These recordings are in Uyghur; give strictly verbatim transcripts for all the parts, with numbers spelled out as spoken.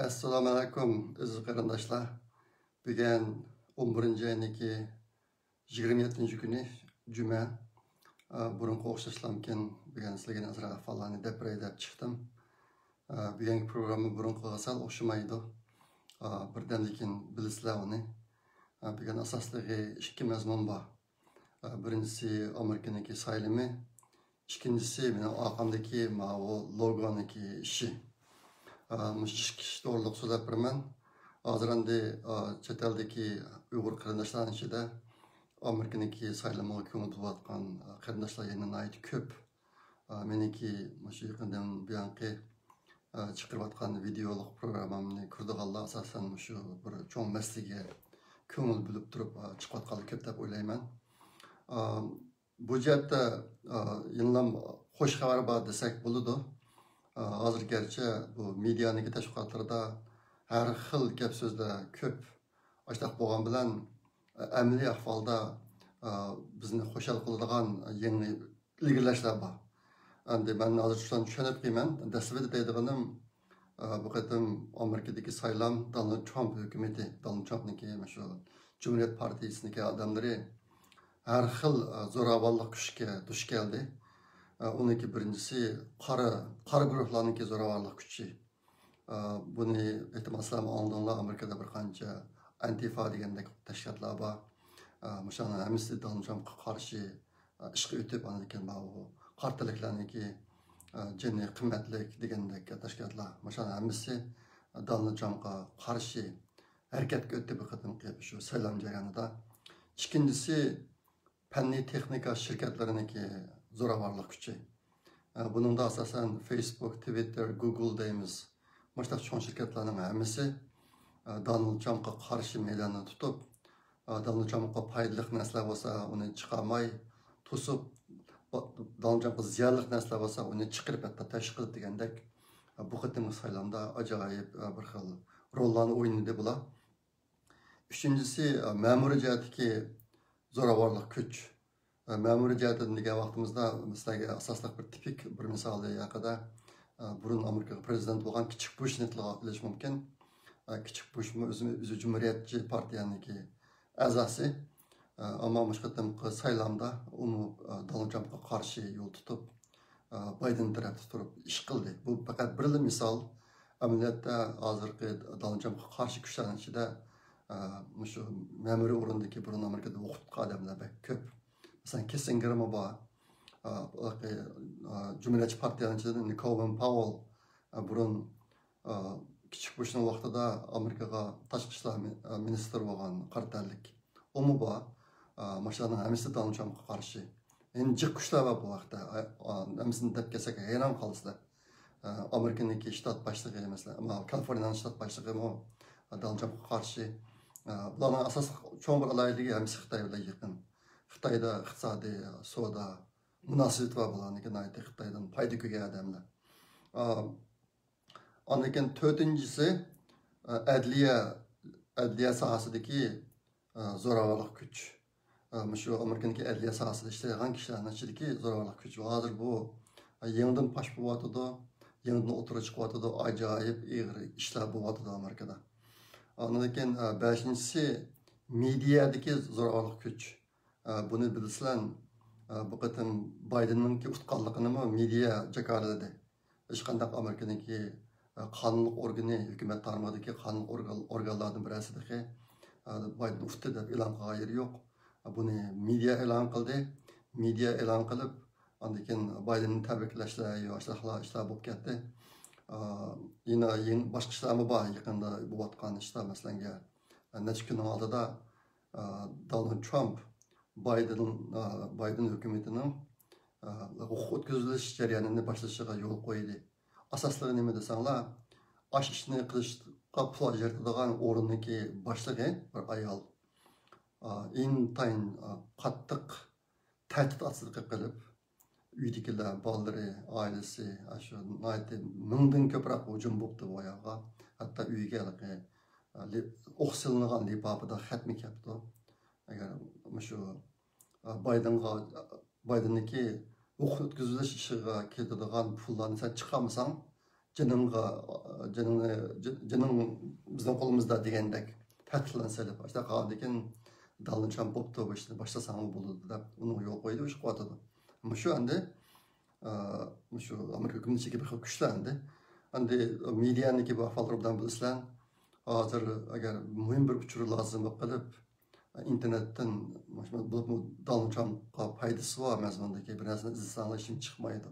ئەسسالامۇ ئەلەيكۇم، ئەزىز قېرىنداشلار. بۈگۈن ئون بىرىنچى ئاينىڭكى يىگىرمە يەتتىنچى كۈنى، جۈمە. ئا، بۇرۇنقى ئوخشاشلامكەن، بۈگۈن سىلەرگە ئازراق ئەھۋاللارنى دەپ بېرەي دەپ چىقتىم. ئا، بۈگۈنكى پروگرامما بۇرۇنقىغا سەل ئوخشىمايدۇ. ئا، بىردەمدىن كېيىن بىلىسىلەر ئۇنى. ئا، بۈگۈن ئاساسلىقى ئىككى مەزمۇن بار. ئا، بىرىنچىسى ئامېرىكىنىڭكى سايلىمى، ئىككىنچىسى مېنىڭ ئارقامدىكى ماۋۇ لوگونىڭكى ئىشى. ئا، مۇشۇ ئىككى ئىش توغرىلىق سۆزلەپ بېرىمەن. ھازىر ئەمدى، ئا، چەت ئەلدىكى ئۇيغۇر قېرىنداشلارنىڭ ئىچىدە ئامېرىكىنىڭكى سايلىمىغا كۆڭۈل بۆلۈۋاتقان، ئا، قېرىنداشلار يەنە ناھايىتى كۆپ. ئا، مېنىڭكى مۇشۇ يېقىندىن بۇيانقى، ئا، چىقىرىۋاتقان ۋىدېئولۇق پروگراممامنى كۆرىدىغانلار ئاساسەن مۇشۇ بىر چوڭ مەسىلىگە كۆڭۈل بۆلۈپ تۇرۇپ، ئا، چىقىۋاتقانلار كۆپ دەپ ئويلايمەن. ئا، بۇ جەھەتتە، ئا، يەنىلا خۇش خەۋەر بار دېسەك بولىدۇ. ئا، ھازىر گەرچە بۇ مېدىيانىڭكى تەشۋىقاتلىرىدا ھەر خىل گەپ سۆزلەر كۆپ. ئاشۇنداق بولغان بىلەن، ئەمەلىي ئەھۋالدا، ئا، بىزنى خۇشال قىلىدىغان يېڭى ئىلگىرىلەشلەر بار. ئەمدى مەن ھازىر شۇلارنى چۈشەندۈرۈپ قويىمەن. دەسلىپىدە دەيدىغىنىم، ئا، بۇ قېتىم ئامېرىكىدىكى سايلام دونالد ترامپ ھۆكۈمىتى، دونالد ترامپنىڭكى مۇشۇ جۇمھۇرىيەت پارتىيىسىنىڭكى ئادەملىرى ھەر خىل، ئا، زوراۋانلىق كۈچكە دۇچ كەلدى. ئا، ئۇنىڭكى بىرىنچىسى قارا، قارا گۇرۇھلارنىڭكى زوراۋانلىق كۈچى. ئا، بۇنى ئېھتىمال سىلەرمۇ ئاڭلىدىڭلار، ئامېرىكىدا بىر قانچە ئەنتىفا دېگەندەك تەشكىلاتلار بار. ئا، مۇشۇلارنىڭ ھەممىسى دونالد ترامپقا قارشى، ئا، ئىشقا ئۆتۈپ، ئاندىن كېيىن ماۋۇ قارا تەنلىكلەرنىڭكى، ئا، جېنى قىممەتلىك دېگەندەك تەشكىلاتلار. مۇشۇلارنىڭ ھەممىسى دونالد ترامپقا قارشى ھەرىكەتكە ئۆتتى بۇ قېتىمقى شۇ سايلام جەريانىدا. ئىككىنچىسى، پەننىي تېخنىكا شىركەتلىرىنىڭكى زوراۋانلىق كۈچى. ئە، بۇنىڭدا ئاساسەن فېيسبۇك، تىۋىتتېر، گۇگل دەيمىز. مۇشۇنداق چوڭ شىركەتلەرنىڭ ھەممىسى، ئە، دونالد ترامپقا قارشى مەيداننى تۇتۇپ، ئە، دونالد ترامپقا پايدىلىق نەرسىلەر بولسا ئۇنى چىقارماي توسۇپ، دونالد ترامپقا زىيانلىق نەرسىلەر بولسا ئۇنى چىقىرىپ ھەتتا تەشۋىق قىلىپ دېگەندەك، ئە، بۇ قېتىمقى سايلامدا ئاجايىپ، ئە، بىر خىل روللارنى ئوينىدى بۇلار. ئۈچىنچىسى، مەمۇرىي جەھەتتىكى زوراۋانلىق كۈچ. مەمۇرىي جەھەتتىن دېگەن ۋاقتىمىزدا، سىلەرگە ئاساسلىق بىر تىپىك بىر مىسالى ھەققىدە، بۇرۇن ئامېرىكىغا پىرېزىدېنت بولغان كىچىك بۇشنى تىلغا ئېلىش مۇمكىن. كىچىك بۇشمۇ ئۆزى، ئۆزى جۇمھۇرىيەتچى پارتىيەنىڭكى ئەزاسى. ئەمما مۇشۇ قېتىمقى سايلامدا ئۇمۇ دونالد ترامپقا قارشى يول تۇتۇپ، بايدېن تەرەپتە تۇرۇپ ئىش قىلدى. بۇ پەقەت بىرلا مىسال. ئەمەلىيەتتە ھازىرقى دونالد ترامپقا قارشى كۈچلەرنىڭ ئىچىدە، مۇشۇ مەمۇرىي ئورۇندىكى بۇرۇن ئامېرىكىدا ئوقۇپ ئادەملەر بەك كۆپ. مەسىلەن، كىسسىنگېرمۇ بار. جۇمھۇرىيەتچى پارتىيەنىڭ ئىچىدە نىكولىن پاۋېل، بۇرۇن، كىچىك بۇشنىڭ ۋاقتىدا ئامېرىكىغا تاشقى ئىشلار مىنىستىرى بولغان قارا تەنلىك. ئۇمۇ بار. مۇشۇلارنىڭ ھەممىسى دونالد ترامپقا قارشى. يەنە جىق كۈچلەر بار بۇ ۋاقىتتا. ھەممىسىنى دەپ كەتسەك ھەيران قالىسىلەر. ئامېرىكىنىڭكى شتات باشلىقى، مەسىلەن، كالىفورنىيەنىڭ شتات باشلىقىمۇ دونالد ترامپقا قارشى. بۇلارنىڭ ئاساسلىق چوڭ بىر ئالاھىدىلىكى، ھەممىسى خىتاي بىلەن يېقىن. خىتايدا ئىقتىسادىي، سودا مۇناسىۋىتى بار بۇلارنىڭكى، ناھايىتى خىتايدىن پايدا كۆرگەن ئادەملەر. ئاندىن كېيىن تۆتىنچىسى، ئەدلىيە، ئەدلىيە ساھەسىدىكى زوراۋانلىق كۈچ. مۇشۇ ئامېرىكىنىڭكى ئەدلىيە ساھەسىدە ئىشلەيدىغان كىشىلەرنىڭ ئىچىدىكى زوراۋانلىق كۈچ. ھازىر بۇ يېڭىدىن پاش بولۇۋاتىدۇ، يېڭىدىن ئوتتۇرىغا چىقىۋاتىدۇ، ئاجايىپ ئېغىر ئىشلار بولۇۋاتىدۇ ئامېرىكىدا. ئاندىن كېيىن، بەشىنچىسى، مېدىيەدىكى زوراۋانلىق كۈچ. بۇنى بىلىسىلەر، بۇ قېتىم بايدېننىڭكى ئۇتقانلىقىنىمۇ مېدىيا جاكارلىدى. ھېچقانداق ئامېرىكىنىڭكى، ئە، قانۇنلۇق ئورگىنى، ھۆكۈمەت تارمىقىدىكى قانۇنلۇق ئورگان، ئورگانلاردىن بىرەرسى تېخى، ئە، بايدېن ئۇتتى دەپ ئېلان قىلغان يېرى يوق. ئە، بۇنى مېدىيا ئېلان قىلدى. مېدىيا ئېلان قىلىپ، ئاندىن كېيىن بايدېننى تەبرىكلەشلەر، ياشلىقلار ئىشلار بولۇپ كەتتى. ئە، يەنە يېڭى باشقا ئىشلارمۇ بار، يېقىندا بولۇۋاتقان ئىشلار، مەسىلەنگە، ئە، نەچچە كۈننىڭ ئالدىدا، ئە، دونالد ترامپ بايدېن، ئە، بايدېن ھۆكۈمىتىنىڭ، ئە، ھوقۇق ئۆتكۈزۈلۈش جەريانىنى باشلىشىغا يول قويدى. ئاساسلىقى نېمە دېسەڭلار، ئاشۇ ئىشنى قىلىشقا پۇل ئاجرىتىدىغان ئورۇننىڭكى باشلىقى بىر ئايال، ئا، ئىنتايىن، ئا، قاتتىق تەھدىت ئاستىدا قېلىپ، ئۆيدىكىلەر، بالىلىرى، ئائىلىسى، ئاشۇ ناھايىتى مىڭدىن كۆپرەك ھۇجۇم بوپتۇ بۇ ئايالغا. ھەتتا ئۆيىگە ھېلىقى، ئا، لى-، ئوق سېلىنغان لىپاپىدا خەتمۇ كەپتۇ. ئەگەر مۇشۇ، ئا، بايدېنغا بايدېننىڭكى ھوقۇق ئۆتكۈزۈلۈش ئىشىغا كېتىدىغان پۇللارنى سەن چىقارمىساڭ، جېنىڭغا، جېنىڭنى، جېنىڭ بىزنىڭ قولىمىزدا دېگەندەك تەھدىتلەرنى سېلىپ، ئاشۇنداق قىلغاندىكىن دونالد ترامپ بوپتۇ، بۇ ئىشنى باشلىساڭمۇ بولىدۇ دەپ ئۇنىڭغا يول قويدى، ئىش قىلىۋاتىدۇ. مۇشۇ ئەمدى، ئا، مۇشۇ ئامېرىكا ھۆكۈمىتى ئىچىدىكى بىر خىل كۈچلەر ئەمدى. ئەمدى مېدىيانىڭكى بۇ ئەھۋاللىرى ئوبدان بىلىسىلەر. ھازىر ئەگەر مۇھىم بىر ئۇچۇر لازىم بولۇپ قېلىپ، ئىنتېرنېتتىن، بولۇپمۇ دونالد ترامپقا پايدىسى بار مەزمۇندىكى بىر نەرسىنى ئىزدىسەڭلار ئىشىم چىقمايدۇ.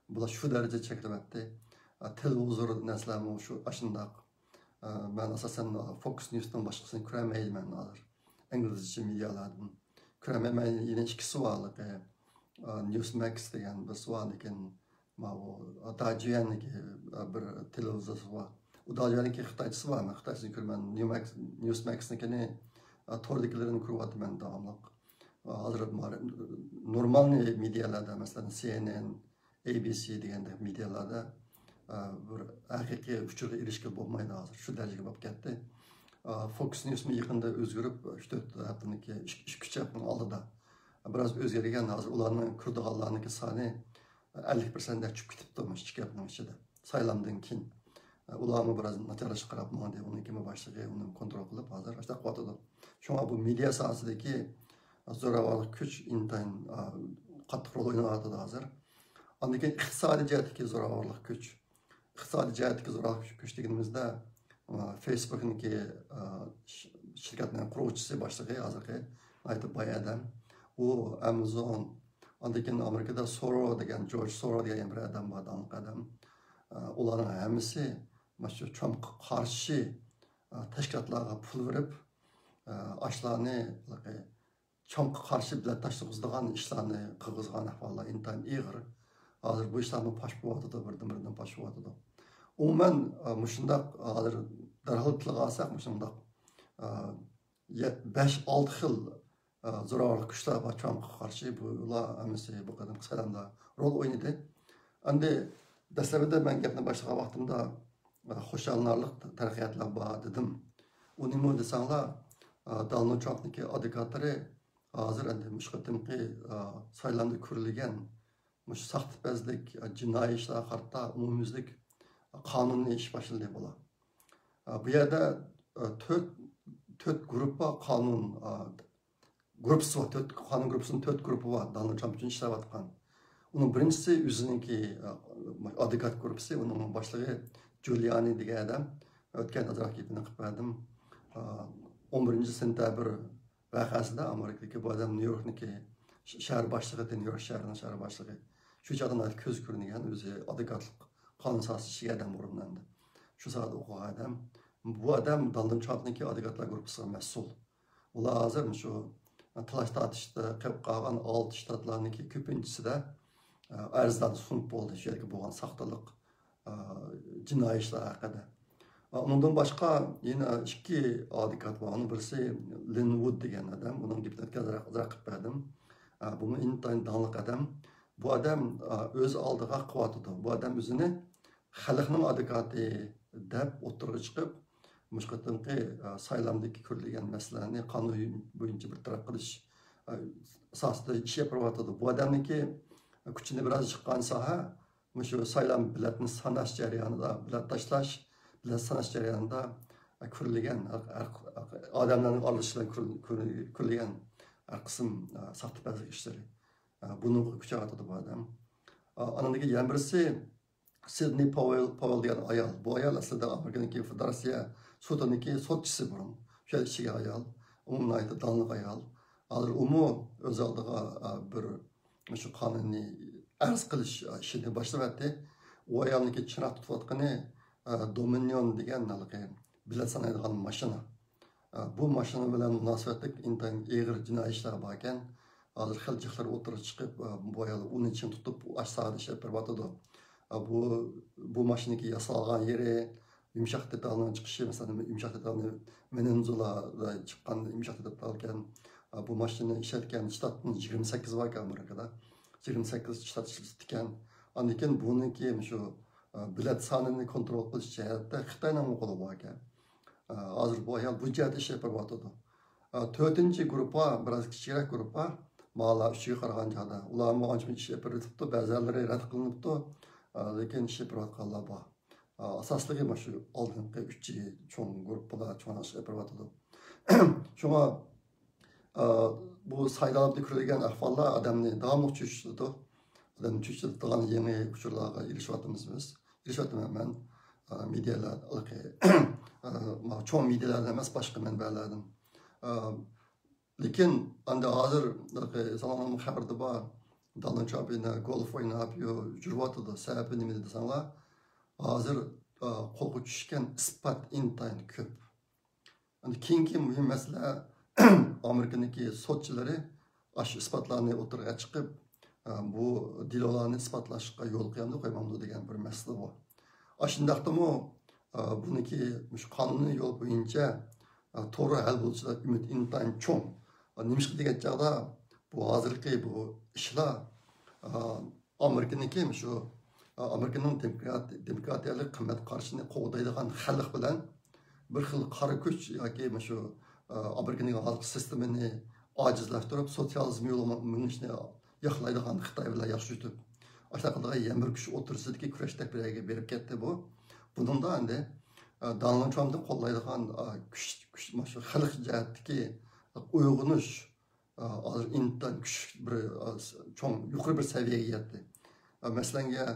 بۇلار شۇ دەرىجىدە چەكلىۋەتتى. تېلېۋىزور نەرسىلەرمۇ شۇ ئاشۇنداق. مەن ئاساسەن فوكس نيۇسنىڭ باشقىسىنى كۆرەلمەيمەن ھازىر. ئىنگلىزچە مېدىيالاردىن كۆرەلمەيمەن. يەنە ئىككىسى بار ھېلىقى، نيۇس مەكس دېگەن بىرسى بار، لېكىن ماۋۇ داجيۈەننىڭكى بىر تېلېۋىزورى بار. ئۇ داجيۈەننىڭكى خىتايچىسى بار، مەن خىتايچىسىنى كۆرىمەن. نيۇ مەكس، نيۇس مەكسنىڭكىنى، توردىكىلىرىنى كۆرۈۋاتىمەن داۋاملىق. ھازىر نورمالنى مېدىيالاردا، مەسىلەن، سى ئېن ئېن، ئەي بى سى دېگەندەك مېدىيالاردا، بىر ھەقىقىي ئۇچۇرغا ئېرىشكىلى بولمايدۇ ھازىر. شۇ دەرىجىگە بولۇپ كەتتى. فوكس نيۇسمۇ يېقىندا ئۆزگىرىپ، ئۈچ تۆت ھەپتىنىڭكى، ئىككى، ئۈچ ھەپتىنىڭ ئالدىدا بىراز ئۆزگەرگەن. ھازىر ئۇلارنىڭ كۆرىدىغانلارنىڭكى سانى ئەللىك پىرسەنتتىن چۈشۈپ كېتىپتۇ مۇشۇ ئىككى ھەپتىنىڭ ئىچىدە. سايلامدىن كېيىن. ئۇلارمۇ بىراز ناچارلىشىشقا قاراپ ماڭدى. ئۇنىڭ كېيىن باشلىقى ئۇنى كونترول قىلىپ، ھازىر ئاشۇنداق قىلىۋاتىدۇ. شۇڭا بۇ مېدىيا ساھەسىدىكى زوراۋانلىق كۈچ ئىنتايىن، ئا، قاتتىق رول ئويناۋاتىدۇ ھازىر. ئاندىن كېيىن ئىقتىسادىي جەھەتتىكى زوراۋانلىق كۈچ. ئىقتىسادىي جەھەتتىكى زوراۋانلىق كۈچ دېگىنىمىزدە، ئا، فېيسبۇكنىڭكى، ئا، ش-، شىركەتنىڭ قۇرغۇچىسى، باشلىقى ھازىرقى ناھايىتى باي ئادەم. ئۇ ئامازون، ئاندىن كېيىن ئامېرىكىدا سورو دېگەن، جورج سورو دېگەن بىر ئادەم بار، داڭلىق ئادەم. ئا، ئۇلارنىڭ ھەممىسى مانا شۇ ترامپقا قارشى، ئا، تەشكىلاتلارغا پۇل بېرىپ، ئا، ئاشۇلارنى ھېلىقى ترامپقا قارشى بېلەت تاشلىغۇزىدىغان ئىشلارنى قىلغۇزغان ئەھۋاللار ئىنتايىن ئېغىر. ھازىر بۇ ئىشلارمۇ پاش بولۇۋاتىدۇ، بىردىن-بىردىن پاش بولۇۋاتىدۇ. ئومۇمەن، ئا، مۇشۇنداق ھازىر دەرھال تىلغا ئالساق، مۇشۇنداق، ئا، يە-، بەش-ئالتە خىل، ئا، زوراۋانلىق كۈچلەر بار ترامپقا قارشى. بۇلار ھەممىسى بۇ قېتىمقى سايلامدا رول ئوينىدى. ئەمدى دەسلەپىدە مەن گەپنى باشلىغان ۋاقتىمدا، ئا، خۇشاللىنارلىق تەرەققىياتلار بار دېدىم. ئۇ نېمە دېسەڭلار، ئا، دونالد ترامپنىڭكى ئادۋوكاتلىرى ھازىر ئەمدى مۇشۇ قېتىمقى، ئا، سايلامدا كۆرۈلگەن مۇشۇ ساختىپەزلىك، ئا، جىنايى ئىشلارغا قارىتا ئومۇميۈزلۈك قانۇننى ئىش باشلىدى بۇلار. ئا، بۇ يەردە، ئا، تۆت، تۆت گۇرۇپپا قانۇن، ئا، گۇرۇپپىسى بار. تۆت، قانۇن گۇرۇپپىسىنىڭ تۆت گۇرۇپپا بار. دونالد ترامپ ئۈچۈن ئىشلەۋاتقان. ئۇنىڭ بىرىنچىسى ئۆزىنىڭكى، ئا، ئادۋوكات گۇرۇپپىسى، ئۇنىڭ باشلىقى جۇليانى دېگەن ئادەم. ئۆتكەن ئازراق گېپىنى قىلىپ بەردىم. ئا، ئون بىرىنچى سېنتەبىر ۋەقەسىدە ئامېرىكىدىكى بۇ ئادەم نيۇ يوركنىكى ش-، شەھەر باشلىقى، نيۇ يورك شەھىرىنىڭ شەھەر باشلىقى. شۇ چاغدا ناھايىتى كۆزگە كۆرۈنگەن، ئۆزى ئادۋوكاتلىق قانۇن ساھەسىدە ئىشلىگەن ئادەم بۇرۇندىن. شۇ ساھەدە ئوقۇغان ئادەم. بۇ ئادەم دونالد ترامپنىڭكى ئادۋوكاتلار گۇرۇپپىسىغا مەسئۇل. ئۇلار ھازىر مۇشۇ تالاش تارتىشتا قېلىپ قالغان ئالتە شتاتلارنىڭكى كۆپىنچىسىدە، ئە، ئەرزلەرنى سۇنۇپ بولدى، شۇ يەردىكى بولغان ساختىلىق، ئە، جىنايى ئىشلار ھەققىدە. ئە، ئۇنىڭدىن باشقا يەنە ئىككى ئادۋوكات بار. ئۇنىڭ بىرسى لىن ۋۇد دېگەن ئادەم، ئۇنىڭ گېپىنى ئۆتكەن ئازراق، ئازراق قىلىپ بەردىم. ئە، بۇمۇ ئىنتايىن داڭلىق ئادەم. بۇ ئادەم، ئە، ئۆز ئالدىغا قىلىۋاتىدۇ. بۇ ئادەم ئۆزىنى خەلقنىڭ ئادۋوكاتى دەپ ئوتتۇرىغا چىقىپ، مۇشۇ قېتىمقى، ئە، سايلامدىكى كۆرۈلگەن مەسىلىلەرنى قانۇن بويىچە بىر تەرەپ قىلىش، ئە، ساھەسىدە ئىش ئېلىپ بېرىۋاتىدۇ. بۇ ئادەمنىڭكى كۈچىنى بىراز يىغقان ساھە مۇشۇ سايلام بېلەتنى ساناش جەريانىدا، بېلەت تاشلاش، بېلەت ساناش جەريانىدا، ئە، كۆرۈلگەن ھەر، ھەر، ئادەملەرنىڭ ئارىلىشىشى بىلەن كۆرۈل-، كۆرۈل-، كۆرۈلگەن ھەر قىسىم، ئە، ساختىپەزلىك ئىشلىرى. ئە، بۇنىڭغا كۈچەۋاتىدۇ بۇ ئادەم. ئە، ئاندىن كېيىن يەنە بىرسى، سىدنى پاۋېل، پاۋېل دېگەن ئايال. بۇ ئايال ئەسلىدە ئامېرىكىنىڭكى فېدېراتسىيە سوتىنىڭكى سوتچىسى بۇرۇن. شۇ ئىچىگە ئايال. ئۇمۇ ناھايىتى داڭلىق ئايال. ھازىر ئۇمۇ ئۆز ئالدىغا، ئا، بىر مۇشۇ قانۇننى ئەرز قىلىش، ئا، ئىشىنى باشلىۋەتتى. ئۇ ئايالنىڭكى چىراغ تۇتۇۋاتقىنى، ئا، دومىنىيون دېگەن ھېلىقى بېلەت سانايدىغان ماشىنا. ئا، بۇ ماشىنا بىلەن مۇناسىۋەتلىك ئىنتايىن ئېغىر جىنايى ئىشلار باركەن. ھازىر خېلى جىقلار ئوتتۇرىغا چىقىپ، ئا، بۇ ئايال ئۇنى چىڭ تۇتۇپ، ئاشۇ ساھەدە ئىشلەپ بېرىۋاتىدۇ. ئا، بۇ، بۇ ماشىنىنىڭكى ياسالغان يېرى، يۇمشاق دېتالنىڭ چىقىشى، مەسىلەن، يۇمشاق دېتالنى ۋېنېزۇېلادا چىققان يۇمشاق دېتال ئىكەن. ئا، بۇ ماشىنىنى ئىشلەتكەن شتاتنىڭ يىگىرمە سەككىز باركەن ئامېرىكىدا. يىگىرمە سەككىز شتات ئىشلىتىدىكەن. ئاندىن كېيىن بۇنىڭكى شۇ، ئا، بېلەت سانىنى كونترول قىلىش جەھەتتە خىتاينىڭمۇ قولى باركەن. ئا، ھازىر بۇ ئايال بۇ جەھەتتە ئىش ئېلىپ بېرىۋاتىدۇ. ئا، تۆتىنچى گۇرۇپپا، بىراز كىچىكرەك گۇرۇپپا، مانا ئۈچىگە قارىغان چاغدا. ئۇلارمۇ ئانچە-مۇنچە ئىش ئېلىپ بېرىۋېتىپتۇ، بەزىلىرى رەت قىلىنىپتۇ، ئا، لېكىن ئىش ئېلىپ بېرىۋاتقانلار بار. ئاساسلىقى مانا شۇ ئالدىنقى ئۈچى چوڭ گۇرۇپپىلار چوڭ ئېلىپ بېرىۋاتىدۇ. شۇڭا، ئا، بۇ سايلامدا كۆرۈلگەن ئەھۋاللار ئادەمنى داۋاملىق چۆچۈتىدۇ. ئادەمنى چۆچۈتىدىغان يېڭى ئۇچۇرلارغا ئېرىشىۋاتىمىز بىز. ئېرىشىۋاتىمەن مەن. ئا، مېدىيالار، ئا، ما-، چوڭ مېدىيالاردىن ئەمەس، باشقا مەنبەلەردىن. ئا، لېكىن ئەمدى ھازىر، ساڭلارنىڭ خەۋىرىدە بار، دونالد ترامپ يەنە گولف ئويناپ يۈ-، يۈرۈۋاتىدۇ. سەۋەبى نېمە دېسەڭلار، ھازىر، ئا، قولغا چۈشكەن ئىسپات ئىنتايىن كۆپ. ئەمدى كېيىنكى مۇھىم مەسىلە، ئامېرىكىنىڭكى سوتچىلىرى ئاشۇ ئىسپاتلارنى ئوتتۇرىغا چىقىپ، ئا، بۇ دېلولارنى ئىسپاتلاشقا يول قويامدۇ، قويمامدۇ دېگەن بىر مەسىلە بۇ. ئاشۇنداقتىمۇ، ئا، بۇنىڭكى مۇشۇ قانۇنىي يول بويىچە، ئا، توغرا ھەل بولۇشىدا ئۈمىد ئىنتايىن چوڭ. ئا، نېمىشقا دېگەن چاغدا بۇ ھازىرقى بۇ ئىشلار، ئا، ئامېرىكىنىڭكى مۇشۇ، ئا، ئامېرىكىنىڭ دېموكرات-، دېموكراتىيەلىك قىممەت قارىشىنى قوغدايدىغان خەلق بىلەن بىر خىل قارا كۈچ ياكى مۇشۇ، ئا، ئامېرىكىنىڭ ھازىرقى سىستېمىنى ئاجىزلاشتۇرۇپ، سوتسىيالىزم يولىغا مېڭىشنى ياقلايدىغان خىتاي بىلەن ياخشى يۈتۈپ، ئاشۇنداق قىلىدىغان يەنە بىر كۈچ ئوتتۇرىسىدىكى كۈرەشتەك بىر يەرگە بېرىپ كەتتى بۇ. بۇنىڭدا ئەمدى، ئا، دونالد ترامپنى قوللايدىغان، ئا، كۈچ، كۈچ، مۇشۇ خەلق جەھەتتىكى ئويغىنىش، ئا، ھازىر ئىنتايىن كۈچلۈك بىر، ئا، چوڭ، يۇقىرى بىر سەۋىيەگە يەتتى. ئا، مەسىلەنگە،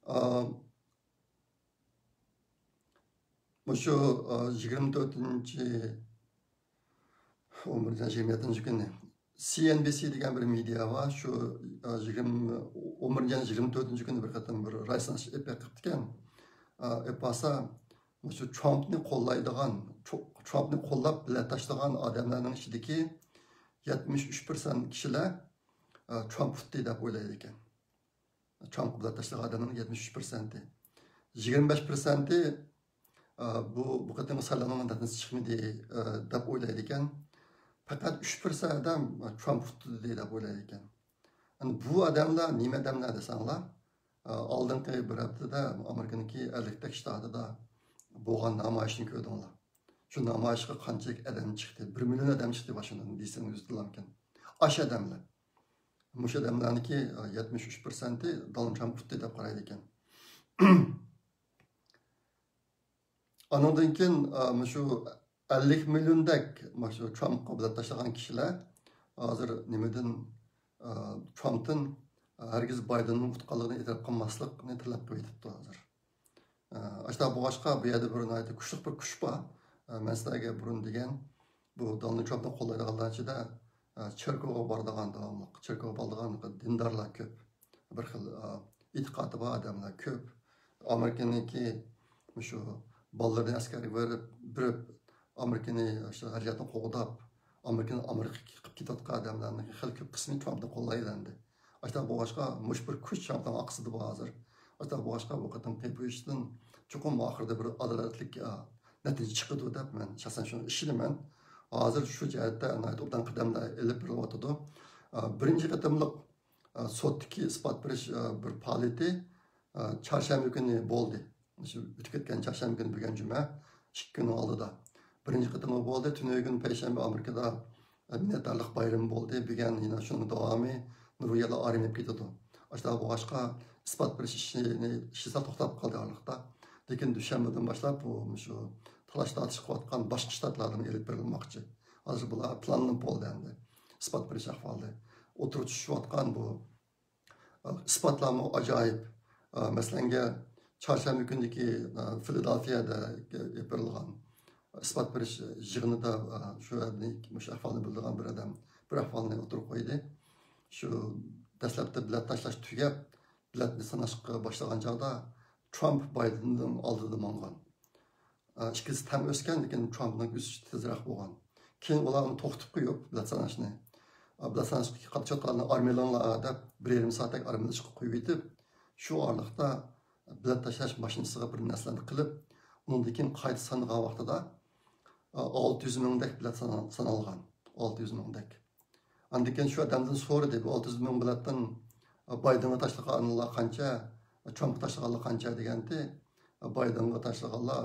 ئا، مۇشۇ، ئا، يىگىرمە تۆتىنچى، ئون بىرىنچى، يىگىرمە يەتتىنچى كۈنى سى ئېن بى سى دېگەن بىر مېدىيا بار. شۇ، ئا، يىگىرمە، ئون بىرىنچى، يىگىرمە تۆتىنچى كۈنى بىر قېتىم بىر رايساناش ئېلىپ بېقىپتىكەن. ئا، ئېلىپ بارسا، مۇشۇ ترامپنى قوللايدىغان، تر-، ترامپنى قوللاپ بېلەت تاشلىغان ئادەملەرنىڭ ئىچىدىكى يەتمىش ئۈچ پىرسەنت كىشىلەر، ئا، ترامپ ئۇتتى دەپ ئويلايدىكەن. ترامپقا بېلەت تاشلىغان ئادەمنىڭ يەتمىش ئۈچ پىرسەنتى. يىگىرمە بەش پىرسەنتى، ئا، بۇ، بۇ قېتىمقى سايلامنىڭ نەتىجىسى چىقمىدى، ئا، دەپ ئويلايدىكەن. پەقەت ئۈچ پىرسەنت ئادەم، ئا، ترامپ ئۇتتى دەپ ئويلايدىكەن. ئەمدى بۇ ئادەملەر نېمە ئادەملەر دېسەڭلار، ئا، ئالدىنقى بىر ھەپتىدە ئامېرىكىنىڭكى ئەللىكتەك شتاتىدا بولغان نامايىشنى كۆردۈڭلار. شۇ نامايىشقا قانچىلىك ئادەم چىقتى؟ بىر مىليون ئادەم چىقتى ماشىنىدىن دېسەڭ ئۆزى دېلامكەن. ئاش ئادەملەر. مۇشۇ ئادەملەرنىڭكى، ئا، يەتمىش ئۈچ پىرسەنتى دونالد ترامپ ئۇتتى دەپ قارايدىكەن. ئانىڭدىن كېيىن، ئا، مۇشۇ ئەللىك مىليوندەك مۇشۇ ترامپقا بېلەت تاشلىغان كىشىلەر ھازىر نېمىدىن، ئا، ترامپتىن، ئا، ھەرگىز بايدېننىڭ ئۇتقانلىقىنى ئېتىراپ قىلماسلىقنى تەلەپ قىلىۋېتىپتۇ ھازىر. ئا، ئاشۇنداق بولغاچقا، بۇ يەردە بىر ناھايىتى كۈچلۈك بىر كۈچ بار. ئا، مەن سىلەرگە بۇرۇن دېگەن، بۇ دونالد ترامپنى قوللايدىغانلار ئىچىدە، ئا، چېركوغا بارىدىغان، داۋاملىق چېركوغا بارىدىغان دىندارلار كۆپ. بىر خىل، ئا، ئېتىقادى بار ئادەملەر كۆپ. ئامېرىكىنىڭكى مۇشۇ بالىلىرىنى ئەسكەرگە بېرىپ، بېرىپ، ئامېرىكىنى شۇ ھەر جەھەتتىن قوغداپ، ئامېرىكىنى ئامېرىكا قىلىپ كېتىۋاتقان ئادەملەرنىڭ خېلى كۆپ قىسمى ترامپنى قوللايدۇ ئەمدى. ئاشۇنداق بولغاچقا، مۇشۇ بىر كۈچ ترامپنىڭ ئارقىسىدا بار ھازىر. ئاشۇنداق بولغاچقا، بۇ قېتىمقى بۇ ئىشتىن چوقۇم ئاخىرىدا بىر ئادالەتلىك، ئا، نەتىجە چىقىدۇ دەپ مەن شەخسەن شۇنى ئىشىنىمەن. ھازىر شۇ جەھەتتە ناھايىتى ئوبدان قەدەملەر ئېلىپ بېرىلىۋاتىدۇ. ئا، بىرىنچى قېتىملىق، ئا، سوتتىكى ئىسپات بېرىش، ئا، بىر پائالىيىتى، ئا، چارشەنبە كۈنى بولدى. مۇشۇ ئۆتۈپ كەتكەن چارشەنبە كۈنى، بۈگۈن جۈمە، ئىككى كۈننىڭ ئالدىدا. بىرىنچى قېتىمى بولدى، تۈنۈگۈن پەيشەنبە ئامېرىكىدا، ئە، مىننەتدارلىق بايرىمى بولدى. بۈگۈن يەنە شۇنىڭ داۋامى نۇرغۇن يەرلەر ئايرىم بولۇپ كېتىدۇ. ئاشۇنداق بولغاچقا، ئىسپات بېرىش ئىشىنى، ئىشلىسا توختاپ قالدى ئارىلىقتا. لېكىن دۈشەنبىدىن باشلاپ بۇ، مۇشۇ تالاش تارتىش قىلىۋاتقان باشقا شتاتلاردىمۇ ئېلىپ بېرىلماقچى. ھازىر بۇلار پىلانلىنىپ بولدى ئەمدى. ئىسپات بېرىش ئەھۋالى. ئوتتۇرىغا چۈشۈۋاتقان بۇ ئىسپاتلارمۇ ئاجايىپ. ئە، مەسىلەنگە، چارشەنبە كۈنىدىكى، ئە، فىلادېلفىيەدە ئېلىپ بېرىلغان ئىسپات بېرىش يىغىنىدا، ئە، شۇ يەردىن مۇشۇ ئەھۋالنى بىلىدىغان بىر ئادەم بىر ئەھۋالنى ئوتتۇرىغا قويدى. شۇ دەسلەپتە بېلەت تاشلاش تۈگەپ، بېلەتنى ساناشقا باشلىغان چاغدا ترامپ بايدېننىڭ ئالدىدا ماڭغان. ئىككىسى تەڭ ئۆسكەن، لېكىن ترامپنىڭ ئۆسۈشى تېزرەك بولغان. كېيىن ئۇلار ئۇنى توختىتىپ قويۇپ، بېلەت ساناشنى، بېلەت ساناشقا قاتنىشىۋاتقانلارنى ئارمىيەلەڭلار دەپ، بىر يېرىم سائەتتەك ئارمىيەلەشكە قويۇۋېتىپ، شۇ ئارىلىقتا بېلەت تاشلاش ماشىنىسىغا بىر نەرسىلەرنى قىلىپ، ئۇنىڭدىن كېيىن قايتا سانىغان ۋاقتىدا، ئالتە يۈز مىڭدەك بېلەت سانا-، سانالغان. ئالتە يۈز مىڭدەك. ئاندىن كېيىن شۇ ئادەمدىن سورىدى، بۇ ئالتە يۈز مىڭ بېلەتتىن بايدېنغا تاشلىغانلار قانچە، ترامپقا تاشلىغانلار قانچە دېگەنتى، بايدېنغا تاشلىغانلار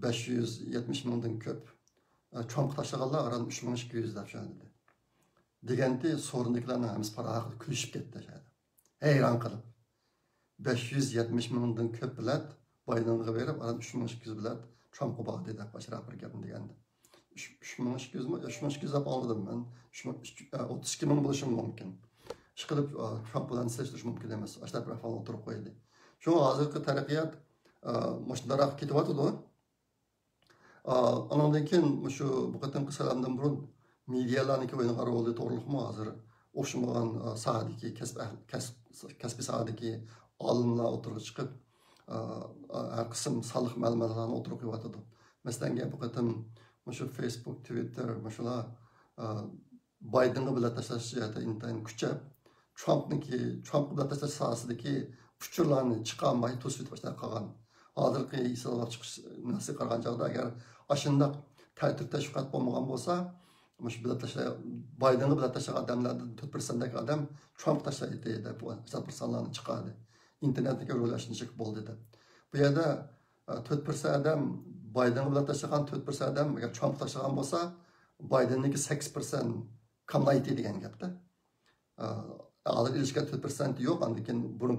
بەش يۈز يەتمىش مىڭدىن كۆپ، ترامپقا تاشلىغانلار ئاران ئۈچ مىڭ ئىككى يۈز دەپ شۇ دېدى. دېگەنتى، سورۇندىكىلارنىڭ ھەممىسى پاراققا كۈلۈشۈپ كەتتى شۇ يەردە. ھەيران قېلىپ. بەش يۈز يەتمىش مىڭدىن كۆپ بېلەت بايدېنغا بېرىپ، ئاران ئۈچ مىڭ ئىككى يۈز بېلەت ترامپقا باردى دەپ ئاشۇنداق بىر گەپنى دېگەنىدى. ئۈچ مىڭ ئىككى يۈزمۇ؟ ئۈچ مىڭ ئىككى يۈز دەپ ئاڭلىدىم مەن. ئوتتۇز ئىككى مىڭ بولۇشى مۇمكىن. ئىشقىلىپ، ترامپ بىلەن سېلىشتۇرۇش مۇمكىن ئەمەس. ئاشۇنداق بىر ئەھۋالنى ئوتتۇرىغا قويدى. شۇڭا ھازىرقى تەرەققىيات مۇشۇنداق كېتىۋاتىدۇ. ئانىڭدىن كېيىن مۇشۇ بۇ قېتىمقى سايلامدىن بۇرۇن مېدىيالارنىڭكى ئوينىغان رولى توغرىلىقمۇ ھازىر ئوخشىمىغان ساھەدىكى كەسىپ، كەسىپ، كەسپىي ساھەدىكى ئالىملار ئوتتۇرىغا چىقىپ، ھەر قىسىم سانلىق مەلۇماتلارنى ئوتتۇرىغا قويۇۋاتىدۇ. مەسىلەن، بۇ قېتىم مۇشۇ فېيسبۇك، تىۋىتتېر، مۇشۇلار بايدېنغا بېلەت تاشلاش جەھەتتە ئىنتايىن كۈچەپ، ترامپنىڭكى، ترامپقا بېلەت تاشلاش ساھەسىدىكى ئۇچۇرلارنى چىقارماي توسۇۋېتىپ ئاشۇنداق قالغان. ھازىرقى ھېسابلاپ چىقىش نەرسىگە قارىغان چاغدا، ئەگەر ئاشۇنداق تەتۈر تەشۋىقات بولمىغان بولسا، مۇشۇ بېلەت تاشلاي-، بايدېنغا بېلەت تاشلىغان ئادەملەردىن تۆت پىرسەنتتەك ئادەم ترامپقا تاشلايتتى دەپ ئاشۇنداق بىر سانلارنى چىقاردى. ئىنتېرنېتنىڭكى رولى ئاشۇنچىلىك بولدى دەپ. بۇ يەردە تۆت پىرسەنت ئادەم بايدېنغا بېلەت تاشلىغان، تۆت پىرسەنت ئادەم ئەگەر ترامپقا تاشلىغان بولسا، بايدېننىڭكى سەككىز پىرسەنت كاملايتتى دېگەن گەپتە. ھازىر ئېلىشكەن تۆت پىرسەنت يوق، ئاندىن كېيىن بۇرۇن،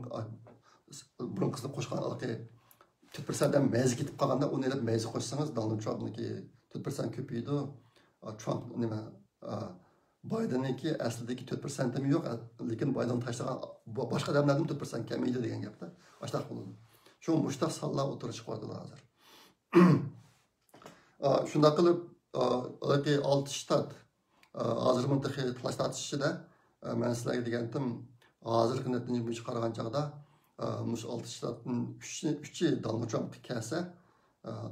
بۇرۇنقىسىنى قوشقان ھېلىقى تۆت پىرسەنت ئادەم مەيزى كېتىپ قالغاندا، ئۇنى ئېلىپ مەيزى قوشسىڭىز، دونالد ترامپنىڭكى تۆت پىرسەنت كۆپىيىدۇ. ترامپ نېمە، بايدېننىڭكى ئەسلىدىكى تۆت پىرسەنتىمۇ يوق، لېكىن بايدېن تاشلىغان باشقا ئادەملەردىن تۆت پىرسەنت كەمىيىدۇ دېگەن گەپتە. ئاشۇنداق بولىدۇ. شۇ مۇشۇنداق سانلار ئوتتۇرىغا چىقىۋاتىدۇ ھازىر. شۇنداق قىلىپ، ھېلىقى ئالتە شتات، ھازىرمۇ تېخى تالاش تارتىش ئىچىدە. مەن سىلەرگە دېگەنتىم، ھازىرقى نەتىجە بويىچە قارىغان چاغدا، مۇشۇ ئالتە شتاتتىن ئۈچى، ئۈچى دونالد ترامپقا كەلسە،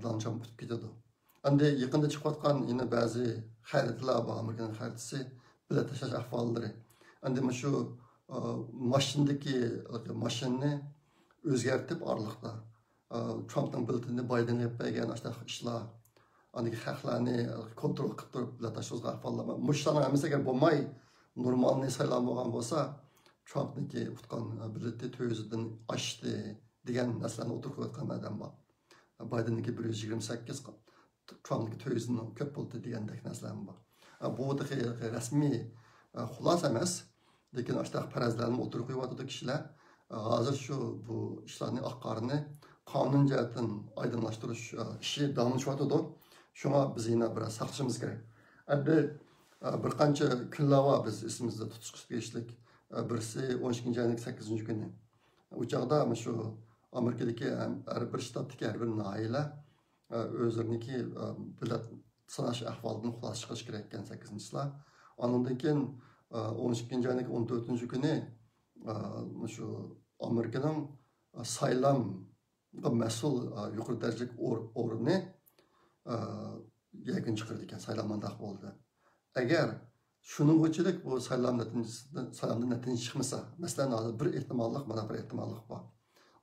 دونالد ترامپ ئۇتۇپ كېتىدۇ. ئەمدى يېقىندا چىقىۋاتقان يەنە بەزى خەرىتىلەر بار، ئامېرىكىنىڭ خەرىتىسى، بېلەت تاشلاش ئەھۋاللىرى. ئەمدى مۇشۇ ماشىنىدىكى، ماشىنىنى ئۆزگەرتىپ ئارىلىقتا، ترامپنىڭ بېلىتىنى بايدېنغا ئېلىپ بەرگەن ئاشۇنداق ئىشلار، ئاندىكى خەقلەرنى كونترول قىلىپ تۇرۇپ بېلەت تاشلىغان ئەھۋاللار بار. مۇشۇلارنىڭ ھەممىسى ئەگەر بولماي، نورمالنى سايلام بولغان بولسا، ترامپنىڭكى ئۇتقان بېلىتى تۆت يۈزدىن ئاشتى دېگەن نەرسىلەرنى ئوتتۇرىغا قويۇۋاتقان ئادەم بار. بايدېننىڭكى بىر يۈز يىگىرمە سەككىز، ترامپنىڭكى تۆت يۈزدىن كۆپ بولدى دېگەندەك نەرسىلەرمۇ بار. بۇ تېخى رەسمىي خۇلاسە ئەمەس، لېكىن ئاشۇنداق پەرەزلەرنى ئوتتۇرىغا قويۇۋاتىدۇ كىشىلەر. ھازىر شۇ بۇ ئىشلارنى، ئاقارنى قانۇن جەھەتتىن ئايدىڭلاشتۇرۇش ئىشى داۋاملىشىۋاتىدۇ. شۇڭا بىز يەنە بىرئاز ساقلىشىمىز كېرەك. ئەمدى بىر قانچە كۈنلەر بار بىز ئېسىمىزدە تۇتۇشقا تېگىشلىك. بىرسى ئون ئىككىنچى ئاينىڭ سەككىزىنچى كۈنى. ئۇ چاغدا مۇشۇ ئامېرىكىدىكى ھەر بىر شتاتتىكى ھەر بىر ناھىيەلەر ئۆزلىرىنىڭكى بېلەت ساناش ئەھۋالىدىن خۇلاسە چىقىرىش كېرەك ئىكەن، سەككىزىنچى چىسلا. ئاندىن كېيىن ئون ئىككىنچى ئاينىڭ ئون تۆتىنچى كۈنى مۇشۇ ئامېرىكىنىڭ سايلامغا مەسئۇل يۇقىرى دەرىجىلىك ئور-، ئورنى يەكۈن چىقىرىدىكەن، سايلام مانداق بولدى دەپ. ئەگەر شۇنىڭغىچىلىك بۇ سايلام نەتىجىسىدىن، سايلامدىن نەتىجە چىقمىسا، مەسىلەن، ھازىر بىر ئېھتىماللىق، مانا بىر ئېھتىماللىق بار.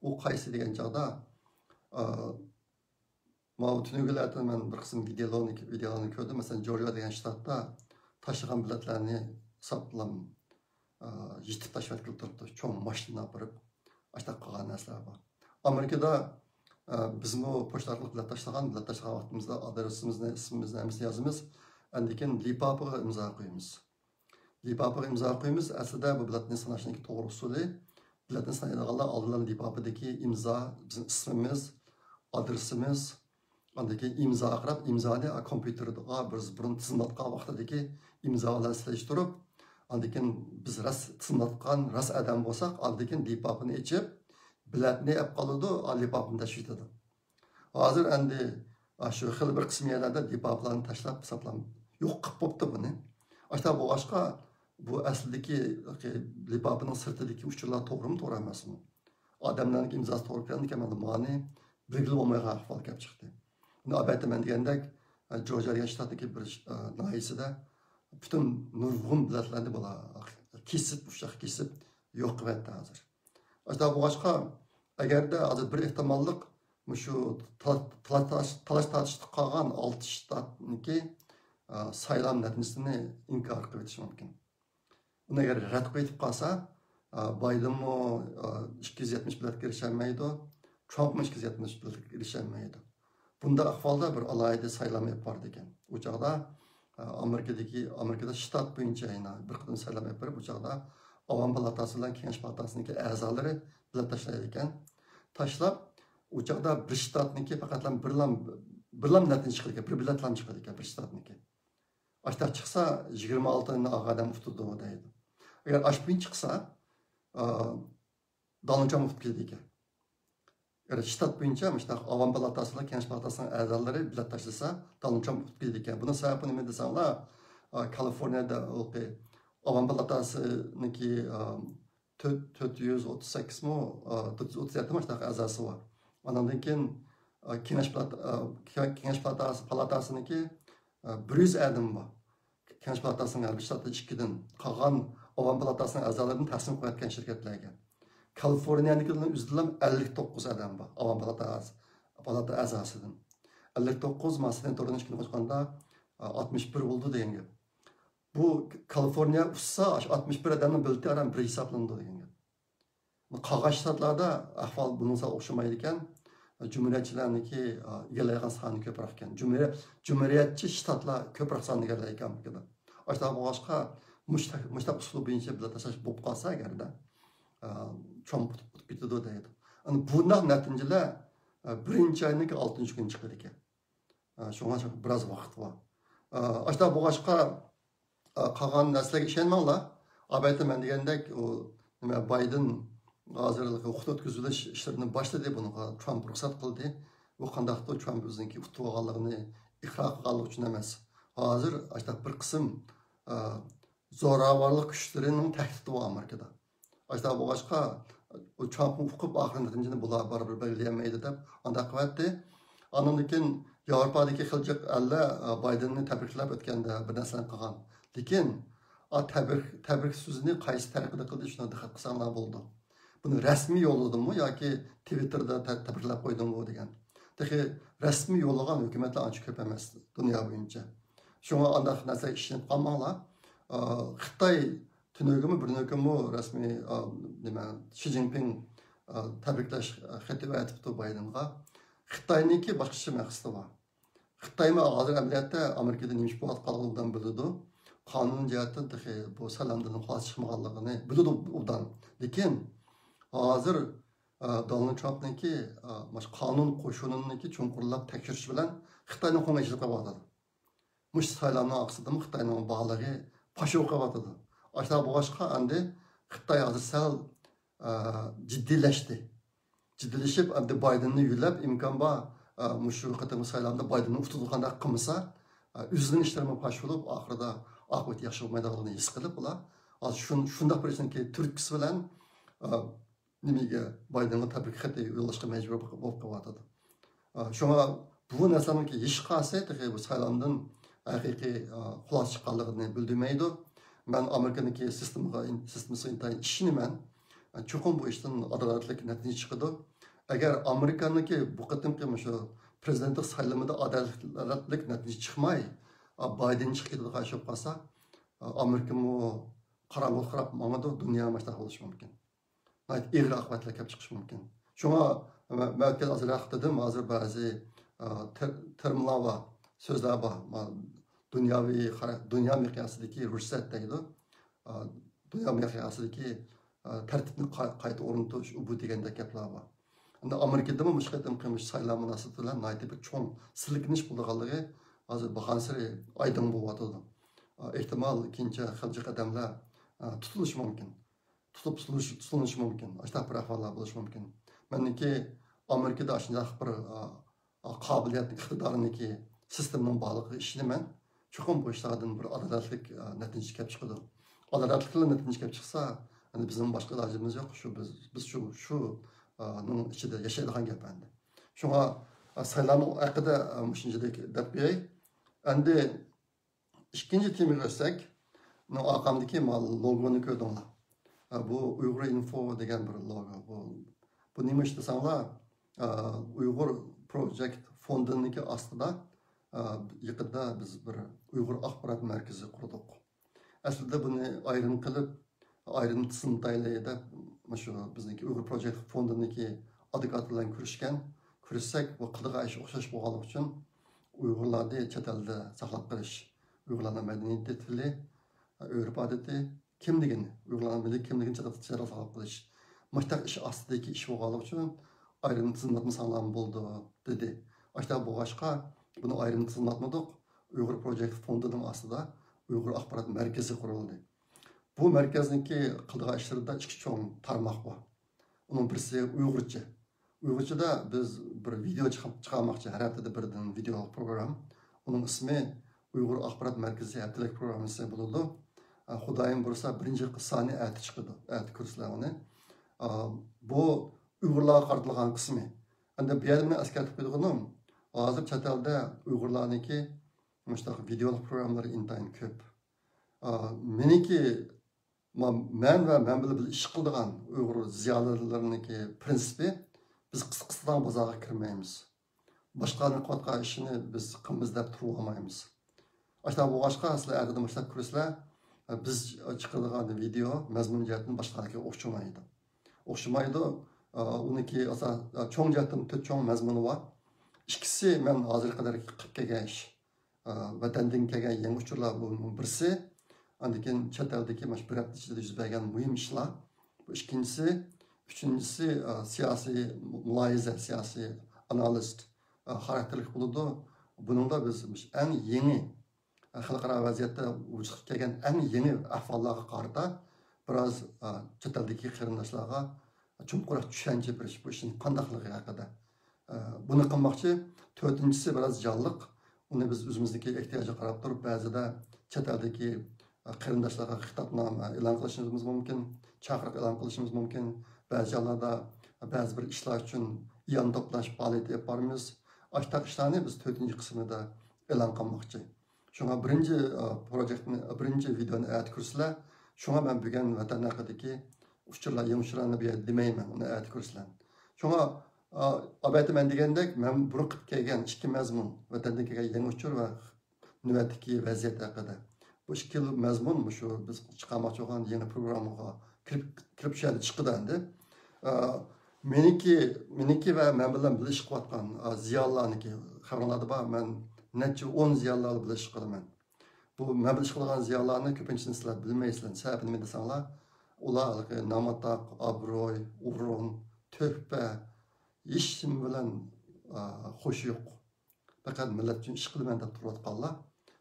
ئۇ قايسى دېگەن چاغدا، ئا، ماۋۇ تۈنۈگۈنلەردە مەن بىر قىسىم ۋىدىيولارنى، ۋىدىيولارنى كۆردۈم. مەسىلەن، جورجىيا دېگەن شتاتتا تاشلىغان بېلەتلەرنى ساپلام، ئا، يېتىپ تاشلىۋەتكىلى تۇرۇپتۇ. چوڭ ماشىنا ئاپىرىپ، ئاشتاق قىلغان نەرسىلەر بار. ئامېرىكىدا، ئە، بىزمۇ پوچتا ئارقىلىق بېلەت تاشلىغان، بېلەت تاشلىغان ۋاقتىمىزدا ئادرېسىمىزنى، ئىسمىمىزنى ھەممىسىنى يازىمىز. ئاندىن كېيىن لىپاپىغا ئىمزا قويىمىز. لىپاپىغا ئىمزا قويىمىز. ئەسلىدە بۇ بېلەتنى ساناشنىڭكى توغرا ئۇسۇلى، بېلەتنى سانايدىغانلار ئالدىنلا لىپاپىدىكى ئىمزا، بىزنىڭ ئىسمىمىز، ئادرېسىمىز، ئاندىن كېيىن ئىمزاغا قاراپ، ئىمزانى كومپيۇتېرغا بىز بۇرۇن تىزىملاتقان ۋاقتىدىكى ئىمزا بىلەن سېلىشتۇرۇپ، ئاندىن كېيىن بىز راست تىزىملاتقان، راست ئادەم بولساق، ئاندىن كېيىن لىپاپىنى ئېچىپ، بېلەتنى ئەپ قالىدۇ، لىپاپىنى تاشلىۋېتىدۇ. ھازىر ئەمدى شۇ خېلى بىر قىسىم يەرلەردە لىپاپىلارنى تاشلاپ، ساپلام يوق قىلىپ بوپتۇ بۇنى. ئاشۇنداق بولغاچقا، بۇ ئەسلىدىكى لىپاپىنىڭ سىرتىدىكى ئۇچۇرلار توغرىمۇ، توغرا ئەمەسمۇ؟ ئادەملەرنىڭ ئىمزاسى توغرا كەلمىدىكەن، مانا مانى بىلگىلى بولمايدىغان ئەھۋال كەپ چىقتى. بۇنى ئەلۋەتتە مەن دېگەندەك، جورجىيا دېگەن شتاتتىكى بىر، ئە، ناھىيەسىدە پۈتۈن نۇرغۇن بېلەتلەرنى بۇلار كېسىپ، ئۇششاق كېسىپ يوق قىلىۋەتتى ھازىر. ئاشۇنداق بولغاچقا، ئەگەردە ھازىر بىر ئېھتىماللىق مۇشۇ تالا-، تالا-، تالاش، تالاش تارتىشتا قالغان ئالتە شتاتنىڭكى، ئە، سايلام نەتىجىسىنى ئىنكار قىلىۋېتىشى مۇمكىن. ئۇنى ئەگەر رەت قىلىۋېتىپ قالسا، ئا، بايدېنمۇ، ئا، ئىككى يۈز يەتمىش بېلەتكە ئېرىشەلمەيدۇ، ترامپمۇ ئىككى يۈز يەتمىش بېلەتكە ئېرىشەلمەيدۇ. بۇنداق ئەھۋالدا بىر ئالاھىدە سايلام ئېلىپ بارىدىكەن. ئۇ چاغدا، ئا، ئامېرىكىدىكى، ئامېرىكىدا شتات بويىچە يەنە بىر قېتىم سايلام ئېلىپ بېرىپ، ئۇ چاغدا ئاۋام پالاتاسى بىلەن كېڭەش پالاتاسىنىڭكى ئەزالىرى بېلەت تاشلايدىكەن. تاشلاپ، ئۇ چاغدا بىر شتاتنىڭكى پەقەتلا بىرلا، بىرلا نەتىجە چىقىدىكەن، بىر بېلەتلا چىقىدىكەن بىر شتاتنىڭكى. ئاشتاق چىقسا، يىگىرمە ئالتە ئادەم ئۇتىدۇ دەيدۇ. ئەگەر ئاشۇ بويىچە چىقسا، ئا، دونالد ترامپ ئۇتۇپ كېتىدىكەن. ئەگەر شتات بويىچە مۇشۇنداق ئاۋام پالاتاسى بىلەن كېڭەش پالاتاسىنىڭ ئەزالىرى بېلەت تاشلىسا، دونالد ترامپ ئۇتۇپ كېتىدىكەن. بۇنىڭ سەۋەبى نېمە دېسەڭلار، ئا، كالىفورنىيەدە ھېلىقى ئاۋام پالاتاسىنىڭكى، ئا، تۆت، تۆت يۈز ئوتتۇز سەككىزمۇ، ئا، تۆت يۈز ئوتتۇز يەتتە مۇشۇنداق ئەزاسى بار. ئاندىن كېيىن، ئا، كېڭەش پالاتا-، ئا، كېڭەش پالاتاسى، پالاتاسىنىڭكى، ئا، بىر يۈز ئادىمى بار. كېڭەش پالاتاسىنىڭ ھەر بىر شتاتتا ئىككىدىن، قالغان ئاۋام پالاتاسىنىڭ ئەزالىرىدىن تەقسىم قىلىۋەتكەن شىركەتلەرگە. كالىفورنىيەنىڭكىدىن ئۆزىدىلا ئەللىك توققۇز ئادەم بار، ئاۋام پالاتاسى، پالاتا ئەزاسىدىن. ئەللىك توققۇز، ما، سېناتورنىڭ ئىككىنى قوشقاندا، ئا، ئاتمىش بىر بولىدۇ دېگەن گەپ. بۇ كالىفورنىيە ئۇتسا، ئاشۇ ئاتمىش بىر ئادەمنىڭ بېلىتى ئاران بىر ھېسابلىنىدۇ دېگەن گەپ. قالغان شتاتلاردا ئەھۋال بۇنىڭغا ئوخشىمايدىكەن. جۇمھۇرىيەتچىلەرنىڭكى، ئا، ئىگىلەيدىغان سانى كۆپرەككەن. جۇمھۇرىيەت، جۇمھۇرىيەتچى شتاتلار كۆپرەك ساندا ئىگىلەيدىكەن ئامېرىكىدا. ئاشۇنداق بولغاچقا، مۇشتاق، مۇشتاق ئۇسۇل بويىچە بېلەت تاشلاش بولۇپ قالسا ئەگەردە، ئا، ترامپ ئۇتۇپ، ئۇتۇپ كېتىدۇ دەيدۇ. ئەنە بۇنداق نەتىجىلەر، ئا، بىرىنچى ئاينىڭكى ئالتىنچى كۈنى چىقىدىكەن. ئا، شۇڭا بىراز ۋاقىت بار. ئا، ئاشۇنداق بولغاچقا، ئا، قالغان نەرسىلەرگە ئىشەنمەڭلار. ئەلۋەتتە، مەن دېگەندەك، ئۇ، نېمە، بايدېن ھازىر ئۇختا ئۆتكۈزۈۋېلىش ئىشلىرىنى باشلىدى. بۇنىڭغا ترامپ رۇخسەت قىلدى. بۇ قانداقتۇر ترامپ ئۆزىنىڭكى ئۇتۇپ ئالغانلىقىنى ئىقرار قىلغانلىقى ئۈچۈن ئەمەس. ھازىر ئاشۇنداق بىر قىسىم، ئا، زوراۋانلىق كۈچلىرىنىڭ تەھدىتى بار ئامېرىكىدا. ئاشۇنداق بولغاچقا، ئۇ ترامپمۇ ئۇقۇپ، ئاخىرى نەتىجىنى بۇلار بارىبىر بەلگىلىيەلمەيدۇ دەپ ئانداق قىلىۋەتتى. ئاندىن كېيىن ياۋروپادىكى خىلجىق ئەللەر، ئا، بايدېننى تەبرىكلەپ ئۆتكەندە بىر نەرسىلەرنى قىلغان. لېكىن، ئا، تەبرىك، تەبرىك سۆزىنى قايسى تەرىپىدە قىلدى، شۇنى دىققەت قىلساڭلار بولىدۇ. بۇنى رەسمىي يوللىدىمۇ ياكى تىۋىتتېردا تە-، تەبرىكلەپ قويدىمۇ دېگەن. تېخى رەسمىي يوللىغان ھۆكۈمەتلەر ئانچە كۆپ ئەمەس دۇنيا بويىچە. شۇڭا ئانداق نەرسىگە ئىشىنىپ قالماڭلار. ئا، خىتاي تۈنۈگۈنمۇ، بىرنى كۈنمۇ رەسمىي، ئا، نېمە، شى جىنپىڭ، ئا، تەبرىكلەش خېتى ئەۋەتىپتۇ بايدېنغا. خىتاينىڭكى باشقىچە مەقسىتى بار. خىتايمۇ ھازىر ئەمەلىيەتتە ئامېرىكىدا نېمە ئىش بولۇۋاتقانلىقىنى ئوبدان بىلىدۇ. قانۇن جەھەتتىن تېخى بۇ سايلامدىن خالاس چىقمىغانلىقىنى بىلىدۇ ئوبدان. لېكىن ھازىر، ئا، دونالد ترامپنىڭكى، ئا، مانا شۇ قانۇن قوشۇنىنىڭكى چوڭقۇرلاپ تەكشۈرۈشى بىلەن خىتاينىڭ قوڭى ئېچىلىپ قېلىۋاتىدۇ. مۇشۇ سايلامنىڭ ئارقىسىدىمۇ خىتاينىڭ بارلىقى پاش بولۇپ قېلىۋاتىدۇ. ئاشۇنداق بولغاچقا، ئەمدى خىتاي ھازىر سەل، ئە، جىددىيلەشتى. جىددىيلىشىپ، ئەمدى بايدېننى يۆلەپ، ئىمكان بار، ئە، مۇشۇ قېتىمقى سايلامدا بايدېننى ئۇتىدىغاندەك قىلمىسا، ئە، ئۆزىنىڭ ئىشلىرىمۇ پاش بولۇپ، ئاخىرىدا ئاقىۋىتى ياخشى بولمايدىغانلىقىنى ھېس قىلىپ، ئۇلار ھازىر شۇن-، شۇنداق بىر ئىشنىڭكى تۈرتكىسى بىلەن، ئە، نېمىگە، بايدېنغا تەبرىك خېتى يوللاشقا مەجبۇر بولۇپ قېلىۋاتىدۇ. ئا، شۇڭا بۇ نەرسىلەرنىڭكى ھېچقايسى تېخى بۇ سايلامدىن ھەقىقىي، ئا، خۇلاسە چىققانلىقىنى بىلدۈرمەيدۇ. مەن ئامېرىكىنىڭكى سىستېمىغا، سىستېمىسىغا ئىنتايىن ئىشىنىمەن. چوقۇم بۇ ئىشتىن ئادالەتلىك نەتىجە چىقىدۇ. ئەگەر ئامېرىكانىڭكى بۇ قېتىمقى مۇشۇ پرېزىدېنتلىق سايلىمىدا ئادالەتلىك نەتىجە چىقماي، ئا، بايدېن چىقىپ كېتىدىغان ئىش بولۇپ قالسا، ئا، ئامېرىكىمۇ قاراڭغۇلۇقراپ ماڭىدۇ، دۇنيا مۇشۇنداق بولۇشى مۇمكىن. ناھايىتى ئېغىر ئاقىۋەتلەر كېلىپ چىقىشى مۇمكىن. شۇڭا مە-، مەن ئۆتكەن ئازراق دېدىم، ھازىر بەزى، ئا، تېر-، تېرمىلار بار، سۆزلەر بار. ما-، دۇنياۋى خارا-، دۇنيا مىقياسىدىكى رۇخسەت دەيدۇ. ئا، دۇنيا مىقياسىدىكى، ئا، تەرتىپنى قا-، قايتا ئورنىتىش، ئۇ بۇ دېگەندەك گەپلەر بار. ئەمدى ئامېرىكىدىمۇ مۇشۇ قېتىمقى مۇشۇ سايلام مۇناسىۋىتى بىلەن ناھايىتى بىر چوڭ سىلكىنىش بولىدىغانلىقى ھازىر بارغانسېرى ئايدىڭ بولۇۋاتىدۇ. ئا، ئېھتىمال كېيىنچە خىلجىق ئادەملەر، ئا، تۇتۇلۇشى مۇمكىن. تۇتۇپ تۇتۇلۇش-، تۇتۇلۇشى مۇمكىن. ئاشۇنداق بىر ئەھۋاللار بولۇشى مۇمكىن. مەنكى ئامېرىكىدا ئاشۇنداق بىر، ئا، ئا، قابىلىيەت، ئىقتىدارنىكى سىستېمىنىڭ بارلىقىغا ئىشىنىمەن. چوقۇم بۇ ئىشلاردىن بىر ئادالەتلىك، ئا، نەتىجە كېلىپ چىقىدۇ. ئادالەتلىك بىلەن نەتىجە كېلىپ چىقسا، ئەمدى بىزنىڭ باشقا ئىلاجىمىز يوق. شۇ بىز، بىز شۇ، شۇ، ئا، نىڭ ئىچىدە ياشايدىغان گەپ ئەمدى. شۇڭا، ئا، سايلام ھەققىدە، ئا، مۇشۇنچىلىك دەپ قوياي. ئەمدى ئىككىنچى تېمىغا ئۆتسەك، مېنىڭ ئارقامدىكى مانا لوگونى كۆردۈڭلار. ھە، بۇ ئۇيغۇر ئىنفو دېگەن بىر لوگو. بۇ، بۇ نېمە ئىش دېسەڭلار، ئە، ئۇيغۇر پروجېكت فوندىنىڭكى ئاستىدا، ئە، يېقىندا بىز بىر ئۇيغۇر ئاخبارات مەركىزى قۇردۇق. ئەسلىدە بۇنى ئايرىم قىلىپ، ئايرىم تىزىملىتايلى دەپ، مۇشۇ بىزنىڭكى ئۇيغۇر پروجېكت فوندىنىڭكى ئادۋوكاتى بىلەن كۆرۈشكەن. كۆرۈشسەك، بۇ قىلىدىغان ئىش ئوخشاش بولغانلىقى ئۈچۈن، ئۇيغۇرلارنى چەت ئەلدە ساقلاپ قېلىش، ئۇيغۇرلارنىڭ مەدەنىيىتى، تىلى، ئۆرپ-ئادىتى، كىملىكىنى، ئۇيغۇرلارنىڭ مىللىي كىملىكىنى چەت ئەلدە ساقلاپ قېلىش، مۇشتاق ئىش ئاستىدىكى ئىش بولغانلىقى ئۈچۈن ئايرىم تىزىملاتمىساڭلارمۇ بولىدۇ، دېدى. ئاشتا بولغاچقا، بۇنى ئايرىم تىزىملاتمىدۇق. ئۇيغۇر پروجېكت فوندىنىڭ ئاستىدا ئۇيغۇر ئاخبارات مەركىزى قۇرۇلدى. بۇ مەركەزنىڭكى قىلىدىغان ئىشلىرىدا ئىككى چوڭ تارماق بار. ئۇنىڭ بىرسى ئۇيغۇرچە. ئۇيغۇرچىدا بىز بىر ۋىدېئو چىقا-، چىقارماقچى، ھەر ھەپتىدە بىردىن ۋىدېئو پروگرام. ئۇنىڭ ئىسمى ئۇيغۇر ئاخبارات مەركىزى ھەپتىلىك پروگراممىسى بولىدۇ. ئە، خۇدايىم بۇيرۇسا، بىرىنچى سانى ئەتە چىقىدۇ. ئەتە كۆرىسىلەر ئۇنى. ئا، بۇ ئۇيغۇرلارغا قارىتىلغان قىسمى. ئەمدى بۇ يەردە مەن ئەسكەرتىپ قويىدىغىنىم، ھازىر چەت ئەلدە ئۇيغۇرلارنىڭكى مۇشۇنداق ۋىدېئولۇق پروگراممىلىرى ئىنتايىن كۆپ. ئا، مېنىڭكى، ما-، مەن ۋە مەن بىلەن بىللە ئىش قىلىدىغان ئۇيغۇر زىيالىيلىرىنىڭكى پىرىنسىپى، بىز قىسقا-قىسقىدان بازارغا كىرمەيمىز. باشقىلارنىڭ قىلىۋاتقان ئىشىنى بىز قىلىمىز دەپ تۇرۇۋالمايمىز. ئاشۇنداق بولغاچقا، سىلەر ئەتىدىن باشلاپ كۆرىسىلەر، بىز چىقىرىدىغان ۋىدېئو مەزمۇن جەھەتتىن باشقىلارنىڭكىگە ئوخشىمايدۇ. ئوخشىمايدۇ. ئۇنىڭكى ئاسا-، چوڭ جەھەتتىن تۆت چوڭ مەزمۇنى بار. ئىككىسى مەن ھازىرغا قەدەر قىلىپ كەلگەن ئىش. ۋەتەندىن كەلگەن يېڭى ئۇچۇرلار بۇنىڭ بىرسى. ئاندىن كېيىن چەت ئەلدىكى مانا شۇ بىر ھەپتە ئىچىدە يۈز بەرگەن مۇھىم ئىشلار. بۇ ئىككىنچىسى. ئۈچىنچىسى، ئا، سىياسىي مۇلاھىزە، سىياسىي ئانالىز، ئا، خاراكتېرلىك بولىدۇ. بۇنىڭدا بىز مۇشۇ ئەڭ يېڭى، ئا، خەلقئارا ۋەزىيەتتە ۋۇجۇدقا كەلگەن ئەڭ يېڭى ئەھۋاللارغا قارىتا بىراز، ئا، چەت ئەلدىكى قېرىنداشلارغا چوڭقۇرراق چۈشەنچە بېرىش، بۇ ئىشنىڭ قانداقلىقى ھەققىدە. ئە، بۇنى قىلماقچى. تۆتىنچىسى بىراز جانلىق. ئۇنى بىز ئۆزىمىزنىڭكى ئېھتىياجىغا قاراپ تۇرۇپ، بەزىدە چەت ئەلدىكى، ئە، قېرىنداشلارغا خىتابنامە ئېلان قىلىشىمىز مۇمكىن، چاقىرىق ئېلان قىلىشىمىز مۇمكىن. بەزى جايلاردا بەزى بىر ئىشلار ئۈچۈن ئىئانە توپلاش پائالىيىتى ئېلىپ بارىمىز. ئاشۇنداق ئىشلارنى بىز تۆتىنچى قىسمىدا ئېلان قىلماقچى. شۇڭا بىرىنچى، ئا، پروجېكتنى، بىرىنچى ۋىدېئونى ئەتە كۆرسىلەر. شۇڭا مەن بۈگۈن ۋەتەن ھەققىدىكى ئۇچۇرلار، يېڭى ئۇچۇرلارنى بۇ يەردە دېمەيمەن، ئۇنى ئەتە كۆرسىلەر. شۇڭا، ئا، ئەلۋەتتە مەن دېگەندەك، مەن بۇرۇن قىلىپ كەلگەن ئىككى مەزمۇن، ۋەتەندىن كەلگەن يېڭى ئۇچۇر ۋە نۆۋەتتىكى ۋەزىيەت ھەققىدە. بۇ ئىككى مەزمۇن مۇشۇ بىز چىقارماقچى بولغان يېڭى پروگراممىغا كىرىپ، كىرىپ شۇ يەردە چىقىدۇ ئەمدى. ئا، مېنىڭكى، مېنىڭكى ۋە مەن بىلەن بىللە ئىش قىلىۋاتقان، ئا، زىيالىيلارنىڭكى خەۋىرىڭلاردا بار، مەن نەچچە ئون زىيالىيلار بىلەن ئىش قىلىمەن. بۇ مەن بىلەن ئىش قىلىدىغان زىيالىيلارنىڭ كۆپىنچىسىنى سىلەر بىلمەيسىلەر. سەۋەبى نېمە دېسەڭلار، ئۇلار ھېلىقى نام-ئاتاق، ئابرۇي، ئورۇن، تۆھپە، ھېچنېمە بىلەن، ئا، خوشى يوق. پەقەت مىللەت ئۈچۈن ئىش قىلىمەن دەپ تۇرۇۋاتقانلار.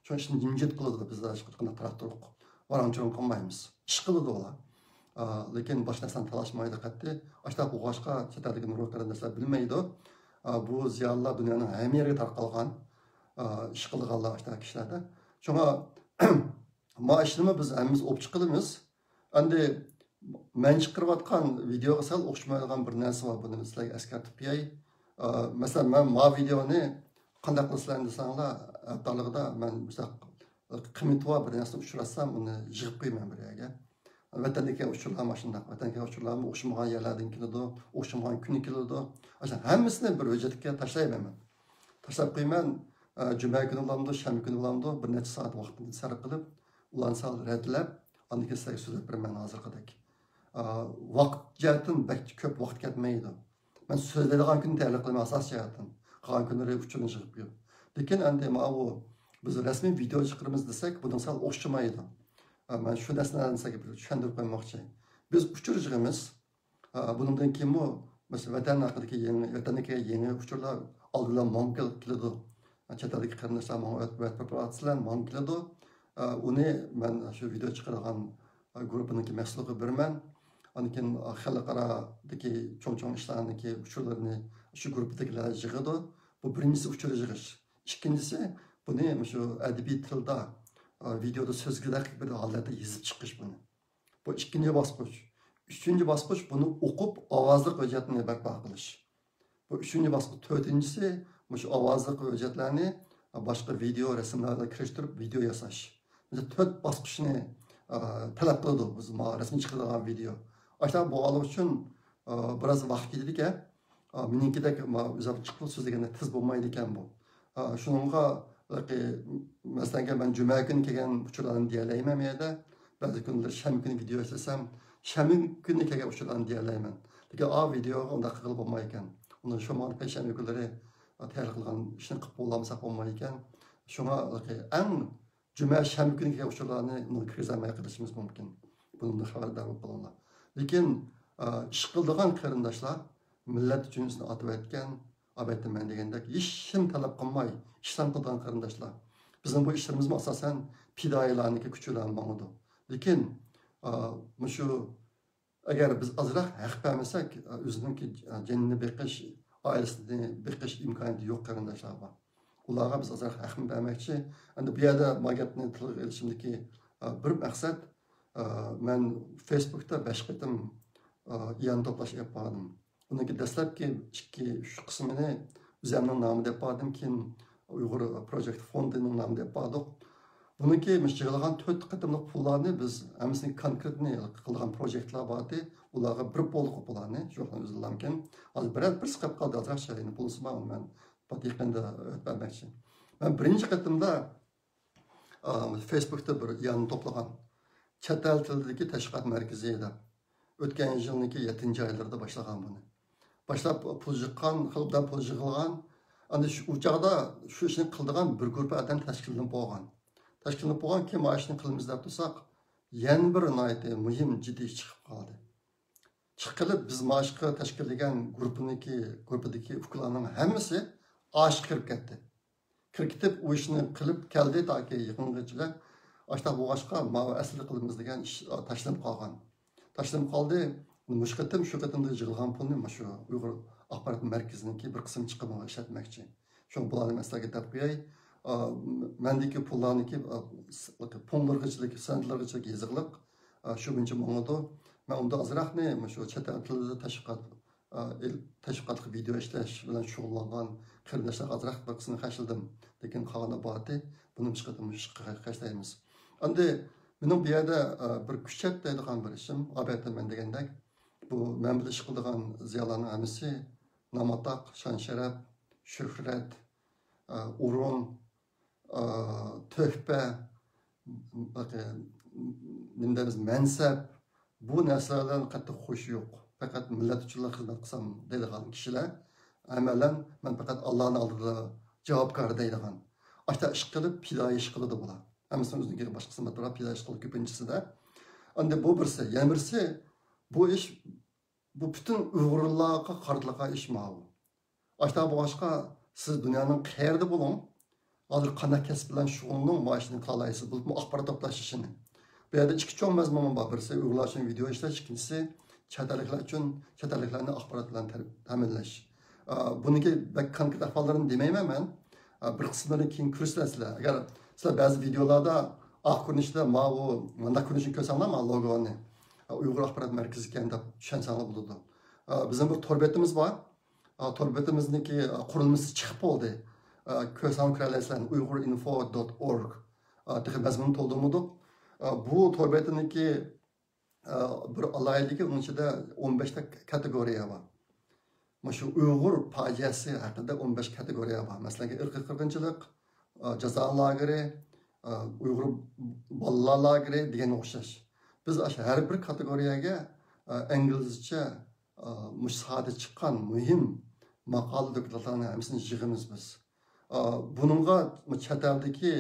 شۇنىڭ ئۈچۈن جىمجىت قىلىدۇ، بىزدە ھېچقانداق تىراكتورلۇق، ۋاراڭ-چۇرۇڭ قىلمايمىز. ئىش قىلىدۇ ئۇلار. ئا، لېكىن باشقا نەرسىنى تالاشمايدۇ قەتئىي. ئاشۇنداق بولغاچقا، چەت ئەلدىكى نۇرغۇن قېرىنداشلار بىلمەيدۇ. ئا، بۇ زىيالىيلار دۇنيانىڭ ھەممە يېرىگە تارقالغان، ئا، ئىش قىلىدىغانلار ئاشۇنداق كىشىلەردە. شۇڭا ما ئىشنىمۇ بىز ھەممىمىز ئوپچە قىلىمىز. ئەمدى مەن چىقىرىۋاتقان ۋىدېئوغا سەل ئوخشىمايدىغان بىر نەرسە بار، بۇنى سىلەرگە ئەسكەرتىپ قوياي. ئا، مەسىلەن، مەن ما ۋىدېئونى قانداق قىلىسىلەر دېسەڭلار، ھەپتىلىكىدە مەن مۇشۇنداق قىممىتى بار بىر نەرسىنى ئۇچراتسام، ئۇنى يىغىپ قويىمەن بىر يەرگە. ۋەتەندىكى ئۇچۇرلار مۇشۇنداق، ۋەتەندىكى ئۇچۇرلارمۇ ئوخشىمىغان يەرلەردىن كېلىدۇ، ئوخشىمىغان كۈنى كېلىدۇ. ئاشۇ ھەممىسىنى بىر ھۆججەتكە تاشلايمەن مەن. تاشلاپ قويىمەن. ئە، جۈمە كۈنى بولامدۇ، شەنبە كۈنى بولامدۇ، بىر نەچچە سائەت ۋاقتىمنى سەرپ قىلىپ، ئۇلارنى سەل رەتلەپ، ئاندىن كېيىن سىلەرگە سۆزلەپ بېرىمەن ھازىرقىدەك. ئە، ۋاقىت جەھەتتىن بەك كۆپ ۋاقىت كەتمەيدۇ. مەن سۆزلەيدىغان كۈنى تەييارلىق قىلىمەن ئاساسىي جەھەتتىن. قالغان كۈنلىرى ئۇچۇرنى يىغىپ قويۇپ. لېكىن ئەمدى ماۋۇ بىز رەسمىي ۋىدېئو چىقىرىمىز دېسەك، بۇنىڭ سەل ئوخشىمايدۇ. ئە، مەن شۇ نەرسىلەرنى سىلەرگە بىر چۈشەندۈرۈپ قويماقچى. بىز ئۇچۇر يىغىمىز. ئا، بۇنىڭدىن كېيىنمۇ، مەسىلەن، ۋەتەن ھەققىدىكى يېڭى، ۋەتەندىكى يېڭى ئۇچۇرلار ئالدىدا ماڭا كېلىدۇ. چەت ئەلدىكى قېرىنداشلار ماڭا ئۆت-، ئۆتۈپ بېرىۋاتىسىلەر، ماڭا كېلىدۇ. ئا، ئۇنى مەن شۇ ۋىدېئو چىقىرىدىغان، ئا، گۇرۇپپىنىڭكى مەسئۇلىغا بېرىمەن. ئاندىن كېيىن، ئا، خەلقئارادىكى چوڭ-چوڭ ئىشلارنىڭكى ئۇچۇرلىرىنى شۇ گۇرۇپپىدىكىلەر يىغىدۇ. بۇ بىرىنچىسى ئۇچۇر يىغىش. ئىككىنچىسى، بۇنى مۇشۇ ئەدەبىي تىلدا، ئا، ۋىدېئودا سۆزگىدەك بىر ھالەتتە يېزىپ چىقىش بۇنى. بۇ ئىككىنچى باسقۇچ. ئۈچىنچى باسقۇچ بۇنى ئوقۇپ، ئاۋازلىق ھۆججەتنى بەرپا قىلىش. بۇ ئۈچىنچى باسقۇچ. تۆتىنچىسى، مۇشۇ ئاۋازلىق ھۆججەتلەرنى باشقا ۋىدېئو، رەسىملەر بىلەن كىرىشتۈرۈپ ۋىدېئو ياساش. مۇشۇ تۆت باسقۇچنى، ئا، تەلەپ قىلىدۇ بىز ما رەسمىي چىقىدىغان ۋىدېئو. ئاشۇنداق بولغانلىقى ئۈچۈن، ئا، بىراز ۋاقىت كېتىدىكەن. ئا، مېنىڭكىدەك ما ئۇزاق چىقىپ سۆزلىگەندە تېز بولمايدىكەن بۇ. ئا، شۇنىڭغا، مەسىلەن، مەن جۈمە كۈنى كەلگەن ئۇچۇرلارنى دېيەلەيمەن بۇ يەردە. بەزى كۈنلىرى شەنبە كۈنى ۋىدېئو ئىشلىسەم، شەنبە كۈنى كەلگەن ئۇچۇرلارنى دېيەلەيمەن. لېكىن ئا ۋىدېئوغا ئۇنداق قىلغىلى بولمايدىكەن. ئۇنى شۇ ماڭا پەيشەنبە كۈنلىرى تەييار قىلغان ئىشنى قىلىپ بولالمىساق بولمايدىكەن. شۇڭا ئەڭ جۈمە، شەنبە كۈنى كەلگەن ئۇچۇرلارنى ئۇنىڭغا كىرگۈزەلمەي قېلىشىمىز مۇمكىن. بۇنىڭدىن خەۋەردار بولۇپ قېلىڭلار. لېكىن، ئىش قىلىدىغان قېرىنداشلار مىللەت ئۈچۈن ئۆزىنى ئاتىۋەتكەن، ئەلۋەتتە مەن دېگەندەك ھېچنېمە تەلەپ قىلماي ئىشلار قىلىدىغان قېرىنداشلار. بىزنىڭ بۇ ئىشلىرىمىزمۇ ئاساسەن پىدائىيلارنىڭكى كۈچى بىلەن ماڭىدۇ. لېكىن، ئا، مۇشۇ ئەگەر بىز ئازراق ھەق بەرمىسەك، ئۆزىنىڭكى جېنىنى بېقىش، ئائىلىسىنى بېقىش ئىمكانىيىتى يوق قېرىنداشلار بار. ئۇلارغا بىز ئازراق ھەقنى بەرمەكچى. ئەمدى بۇ يەردە ما گەپنى تىلغا ئېلىشىمدىكى، ئە، بىر مەقسەت، ئە، مەن فېيسبۇكتا بەش قېتىم، ئە، ئىئانە توپلاش ئېلىپ باردىم. ئۇنىڭكى دەسلەپكى ئىككى، ئۈچ قىسمىنى ئۆزەمنىڭ نامى دەپ باردىم، كېيىن ئۇيغۇر پروجېكت فوندىنىڭ نامى دەپ باردۇق. بۇنىڭكى مۇشۇ يىغىلغان تۆت قېتىملىق پۇللارنى بىز ھەممىسىنى كونكرېتنى قىلغان پروجېكتلار بار ئىدى. ئۇلارغا بېرىپ بولدۇق بۇلارنى. شۇ ئۆزلىرىمكەن. ھازىر بىرەر بىرسى قېلىپ قالدى، ئازراق شايىنى پۇلسىما، ئۇنى مەن پات يېقىندا ئۆتۈپ بەرمەكچى. مەن بىرىنچى قېتىمدا، ئا، فېيسبۇكتا بىر ئىئانە توپلىغان. چەت ئەل تىلىدىكى تەشۋىقات مەركىزى دەپ. ئۆتكەن يىلنىڭكى يەتتىنچى ئايلىرىدا باشلىغان بۇنى. باشلاپ پۇل يىغقان، خېلى ئوبدان پۇل يىغىلغان. ئەمدى شۇ، ئۇ چاغدا شۇ ئىشنى قىلىدىغان بىر گۇرۇپپا ئادەم تەشكىللىنىپ بولغان. تەشكىللىنىپ بولغان، كېيىن مانا ئىشنى قىلىمىز دەپ تۇرساق، يەنە بىر ناھايىتى مۇھىم، جىددىي ئىش چىقىپ قالدى. چىقىپ قېلىپ، بىز مانا ئىشقا تەشكىللىگەن گۇرۇپپىنىڭكى، گۇرۇپپىدىكى ئۇكىلارنىڭ ھەممىسى ئاشقا كىرىپ كەتتى. كىرىپ كېتىپ، ئۇ ئىشنى قىلىپ كەلدى، تاكى يېقىنغىچىلىك. ئاشتاق بولغاچقا، ماۋۇ ئەسلىدە قىلىمىز دېگەن ئىش، ئا، تاشلىنىپ قالغان. تاشلىنىپ قالدى. مۇشۇ قېتىم، شۇ قېتىمدا يىغىلغان پۇلنى مانا شۇ ئۇيغۇر ئاخبارات مەركىزىنىڭكى بىر قىسىم چىقىمىغا ئىشلەتمەكچى. شۇڭا بۇلارنى مەن سىلەرگە دەپ قوياي. ئا، مەندىكى پۇللارنىكى، ئا، س-، پۇڭلىرىغىچىلىك، سېنتلىرىغىچىلىك يېزىقلىق، ئا، شۇ بويىچە ماڭىدۇ. مەن ئۇندا ئازراقنى مۇشۇ چەت ئەل تىلىدا تەشۋىقات ئا، ئىل-، تەشۋىقاتلىق ۋىدېئو ئىشلەش بىلەن شۇغۇللانغان قېرىنداشلارغا ئازراق بىر قىسمىنى خەجلىدىم. لېكىن قالغان ئاپپاراتى بۇنى مۇشۇ قېتىم مۇشۇ ئىشقا خەجلەيمىز. ئەمدى مېنىڭ بۇ يەردە، ئا، بىر كۈچەپ دەيدىغان بىر ئىشىم، ئەلۋەتتە مەن دېگەندەك، بۇ مەن بىلەن ئىش قىلىدىغان زىيالىيلارنىڭ ھەممىسى نام-ئاتاق، شان-شەرەپ، شۆھرەت، ئا، ئورۇن، ئا، تۆھپە، باقى، نېمە دەيمىز، مەنسەپ، بۇ نەرسىلەردىن قەتئىي خۇشى يوق. پەقەت مىللەت ئۈچۈنلا خىزمەت قىلسام دەيدىغان كىشىلەر. ئەمەلەن، مەن پەقەت ئاللانىڭ ئالدىدا جاۋابكار دەيدىغان. ئاشۇنداق ئىش قىلىپ، پىدائىي ئىش قىلىدۇ بۇلار. ھەممىسىنىڭ ئۆزىنىڭكى باشقا خىزمەت بار، پىدائىي ئىش قىلىدۇ كۆپىنچىسىدە. ئەمدى بۇ بىرسى. يەنە بىرسى، بۇ ئىش، بۇ پۈتۈن ئۇيغۇرلارغا قارىتىلغان ئىش ماۋۇ. ئاشۇنداق بولغاچقا، سىز دۇنيانىڭ قەيەردە بولۇڭ، ھازىر قانداق كەسىپ بىلەن شۇغۇللىنىڭ، مۇشۇنى قىلالايسىز. بولۇپمۇ ئاخبارات توپلاش ئىشىنى. بۇ يەردە ئىككى چوڭ مەزمۇن بار. بىرسى ئۇيغۇرلار ئۈچۈن ۋىدېئو ئىشلەش، ئىككىنچىسى چەت ئەللىكلەر ئۈچۈن، چەت ئەللىكلەرنى ئاخبارات بىلەن تەر-، تەمىنلەش. ئا، بۇنىڭكى بەك كونكرېت ئەھۋاللىرىنى دېمەيمەن مەن. ئا، بىر قىسىملىرىنى كېيىن كۆرۈشتۈرەرسىلەر. ئەگەر سىلەر بەزى ۋىدېئولاردا ئاق كۆرۈنۈشتە ماۋۇ، مانداق كۆرۈنۈشنى كۆرسەڭلار، مانا لوگونى، ئا، ئۇيغۇر ئاخبارات مەركىزى ئىكەن دەپ چۈشەنسەڭلار بولىدۇ. ئا، بىزنىڭ بىر تور بېتىمىز بار. ئا، تور بېتىمىزنىڭكى، ئا، قۇرۇلمىسى چىقىپ بولدى. ئا، كۆرسەڭلار كۆرەلەيسىلەر، uighur info dot org. ئا، تېخى مەزمۇننى تولدۇرمىدۇق. ئا، بۇ تور بېتىنىڭكى، ئا، بىر ئالاھىدىلىكى، ئۇنىڭ ئىچىدە ئون بەشتە كاتېگورىيە بار. مۇشۇ ئۇيغۇر پاجىئەسى ھەققىدە ئون بەش كاتېگورىيە بار. مەسىلەن، ئىرقىي قىرغىنچىلىق، ئا، جازا لاگېرى، ئا، ئۇيغۇر بالىلار لاگېرى دېگەنگە ئوخشاش. بىز ئاشۇ ھەر بىر كاتېگورىيەگە، ئا، ئىنگلىزچە، ئا، مۇشۇ ساھەدە چىققان مۇھىم ماقالە، دوكلاتلارنىڭ ھەممىسىنى يىغىمىز بىز. ئا، بۇنىڭغا چەت ئەلدىكى،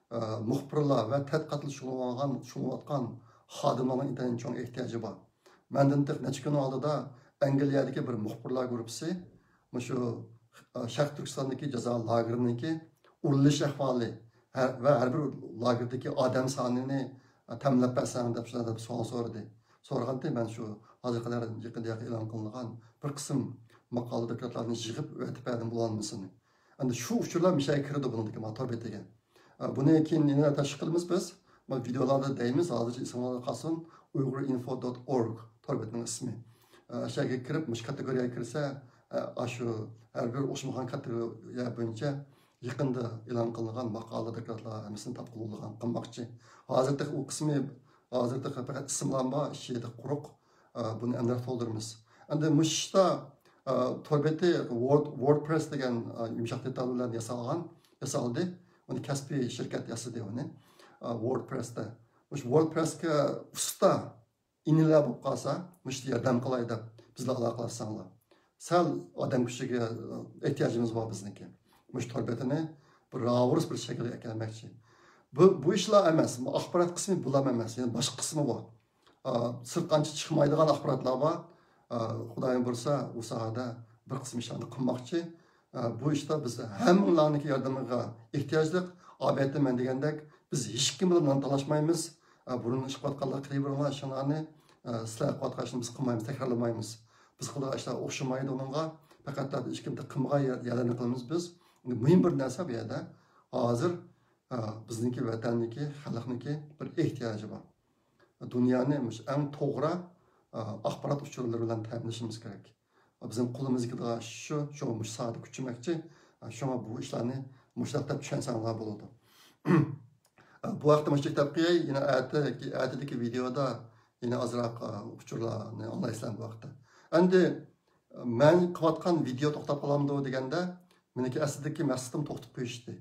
ئا، مۇخبىرلار ۋە تەتقىقاتتا شۇغۇللانغان، شۇغۇللىنىۋاتقان خادىملارنىڭ ئىنتايىن چوڭ ئېھتىياجى بار. مەندىن تېخى نەچچە كۈن ئالدىدا ئەنگلىيەدىكى بىر مۇخبىرلار گۇرۇپپىسى مۇشۇ، ئا، شەرقىي تۈركىستاندىكى جازا لاگېرىنىڭكى ئۇرۇلۇش ئەھۋالى، ھە-، ۋە ھەر بىر لاگېردىكى ئادەم سانىنى، ئا، تەمىنلەپ بەرسەڭ دەپ شۇنداق دەپ سوئال سورىدى. سورىغانتى مەن شۇ ھازىرغا قەدەر يېقىندا ئېلان قىلىنغان بىر قىسىم ماقالە، دوكلاتلارنى يىغىپ ئەۋەتىپ بەردىم، بولالمىسىنى. ئەمدى شۇ ئۇچۇرلار مىشەگە كىرىدۇ بۇنىڭدىكى ما تور بېتىگە. ئا، بۇنى كېيىن يەنە تەشۋىق قىلىمىز بىز. ما ۋىدېئولاردا دەيمىز، ھازىرچە ئېسىڭلاردا قالسۇن، uighur info dot org تور بېتىنىڭ ئىسمى. ئا، شۇ يەرگە كىرىپ، مۇشۇ كاتېگورىيەگە كىرسە، ئا، ئاشۇ ھەر بىر ئوخشىمىغان كاتېگورىيە بويىچە يېقىندا ئېلان قىلىنغان ماقالە، دوكلاتلار ھەممىسىنى تاپقىلى بولىدىغان قىلماقچى. ھازىر تېخى ئۇ قىسمى، ھازىر تېخى پەقەت ئىسىملار بار، ئىچى تېخى قۇرۇق. ئا، بۇنى ئەمدى تولدۇرىمىز. ئەمدى مۇشۇ ئىشتا، ئا، تور بېتى Word-، WordPress دېگەن، ئا، يۇمشاق دېتال بىلەن ياسالغان، ياسالدى. ئۇنى كەسپىي شىركەت ياسىدى ئۇنى. ئا، WordPress-تە. مۇشۇ WordPress-كە ئۇستا ئىنىلەر بولۇپ قالسا، مۇشۇ ياردەم قىلاي دەپ بىزلەر ئالاقىلەشسەڭلار. سەل ئادەم كۈچىگە، ئا، ئېھتىياجىمىز بار بىزنىڭكى. مۇشۇ تور بېتىنى بىر راۋۇرۇس بىر شەكىلگە ئەكەلمەكچى. بۇ، بۇ ئىشلا ئەمەس، ئاخبارات قىسمى بۇلام ئەمەس، يەنە باشقا قىسمى بار. ئا، سىرتقا ئانچە چىقمايدىغان ئاخباراتلار بار. ئە، خۇدايىم بۇيرۇسا، ئۇ ساھەدە بىر قىسىم ئىشلارنى قىلماقچى. ئە، بۇ ئىشتا بىز ھەممىڭلارنىڭكى ياردىمىغا ئېھتىياجلىق. ئاۋەتتە مەن دېگەندەك، بىز ھېچكىم بىلەن نان تالاشمايمىز. ئە، بۇرۇن ئىش قىلىۋاتقانلار قىلىۋېرىڭلار ئىشىڭلارنى. ئە، سىلەر قىلىۋاتقان ئىشنى بىز قىلمايمىز، تەكرارلىمايمىز. بىز قىلىدىغان ئىشلار ئوخشىمايدۇ ئۇنىڭغا. پەقەت ھېچكىم قىلمىغان يەرلەرنى قىلىمىز بىز. ئەمدى مۇھىم بىر نەرسە بۇ يەردە. ھازىر، ئە، بىزنىڭكى ۋەتەننىڭكى، خەلقنىڭكى بىر ئېھتىياجى بار. دۇنيانى مۇشۇ ئەڭ توغرا، ئە، ئاخبارات ئۇچۇرلىرى بىلەن تەمىنلىشىمىز كېرەك. بىزنىڭ قولىمىزدىكىدىغان شۇ، شۇ مۇشۇ ساھەدە كۈچىمەكچى. شۇڭا بۇ ئىشلارنى مۇشۇنداق دەپ چۈشەنسەڭلار بولىدۇ. بۇ ھەقتە مۇشۇ كىتاب قىياي، يەنە ئەتە، ئەتىدىكى ۋىدېئودا يەنە ئازراق، ئۇچۇرلارنى ئاڭلايسىلەر بۇ ھەقتە. ئەمدى مەن قىلىۋاتقان ۋىدېئو توختاپ قالامدۇ دېگەندە، مېنىڭكى ئەسلىدىكى مەقسىتىم توختىتىپ قويۇشتى.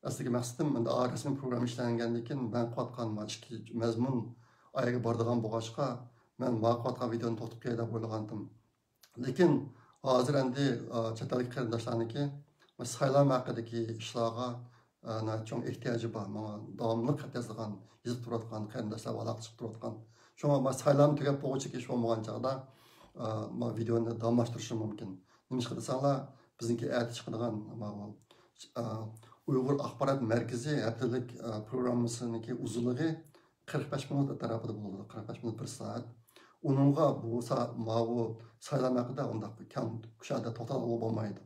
ئەسلىدىكى مەقسىتىم، ئەمدى ئا رەسمىي پروگرامما ئىشلەنگەندىن كېيىن، مەن قىلىۋاتقان ما ئىككى مەزمۇن ئايىغى بارىدىغان بولغاچقا، مەن ما قىلىۋاتقان ۋىدېئونى توختىتىپ قوياي دەپ ئويلىغانتىم. لېكىن ھازىر ئەمدى، ئا، چەت ئەلدىكى قېرىنداشلارنىڭكى سايلام ھەققىدىكى ئىشلارغا، ئا، ناھايىتى چوڭ ئېھتىياجى بار. ماڭا داۋاملىق خەت يازىدىغان، يېزىپ تۇرۇۋاتقان قېرىنداشلار بىلەن ئالاقە چىقىپ تۇرۇۋاتقان. شۇڭا ما سايلام تۈگەپ بولغۇچە ئىش بولمىغان چاغدا، ئا، ما ۋىدېئونى داۋاملاشتۇرۇشۇم مۇمكىن. نېمىشقا دېسەڭلار، بىزنىڭكى ئەتە چىقىدىغان ماۋۇ، ئا، ئۇيغۇر ئاخبارات مەركىزى ھەپتىلىك، ئا، پروگراممىسىنىڭكى ئۇزۇنلۇقى قىرىق بەش مىنۇت ئەتراپىدا بولىدۇ، قىرىق بەش مىنۇت، بىر سائەت. ئۇنىڭغا بۇ سا-، ماۋۇ سايلام ھەققىدە ئۇنداق كەڭ كۇشادە توختالغىلى بولمايدۇ.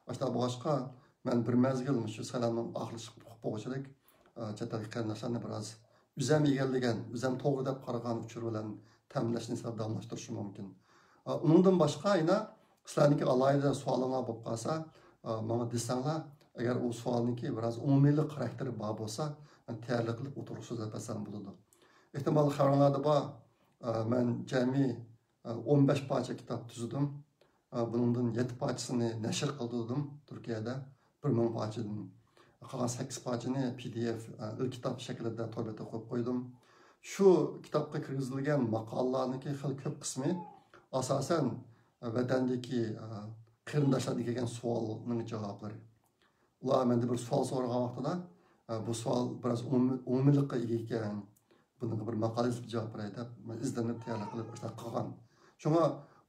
ئاشۇنداق بولغاچقا، مەن بىر مەزگىل مۇشۇ سايلامنىڭ ئاخىرى چىقىپ بولغۇچىلىك، ئا، چەت ئەلدىكى قېرىنداشلارنى بىراز ئۆزەم ئىگىلىگەن، ئۆزەم توغرا دەپ قارىغان ئۇچۇر بىلەن تەمىنلەشنى سىلەر داۋاملاشتۇرۇشى مۇمكىن. ئا، ئۇنىڭدىن باشقا يەنە سىلەرنىڭكى ئالاھىدە سوئالىڭلار بولۇپ قالسا، ئا، ماڭا دېسەڭلار، ئەگەر ئۇ سوئالنىڭكى بىراز ئومۇمىيلىق خاراكتېرى بار بولسا، مەن تەييارلىق قىلىپ ئوتتۇرىغا سۆزلەپ بەرسەم بولىدۇ. ئېھتىمال خەۋىرىڭلاردا بار، ئا، مەن جەمئىي، ئا، ئون بەش پارچە كىتاب تۈزدۈم. ئا، بۇنىڭدىن يەتتە پارچىسىنى نەشر قىلدۇردۇم تۈركىيەدە، بىر مىڭ پارچىدىن. قالغان سەككىز پارچىنى پى دى ئېف، ئا، ئېلكىتاب شەكلىدە تور بېتىگە قويۇپ قويدۇم. شۇ كىتابقا كىرگۈزۈلگەن ماقالىلەرنىڭكى خېلى كۆپ قىسمى ئاساسەن، ئا، ۋەتەندىكى، ئا، قېرىنداشلاردىن كەلگەن سوئالنىڭ جاۋابلىرى. ئۇلار مەندىن بىر سوئال سورىغان ۋاقتىدا، ئا، بۇ سوئال بىراز ئومۇمىي-، ئومۇمىيلىققا ئىگە ئىكەن، بۇنىڭغا بىر ماقالە يېزىپ جاۋاب بېرەي دەپ، مەن ئىزدىنىپ تەييارلىق قىلىپ ئاشۇنداق قىلغان. شۇڭا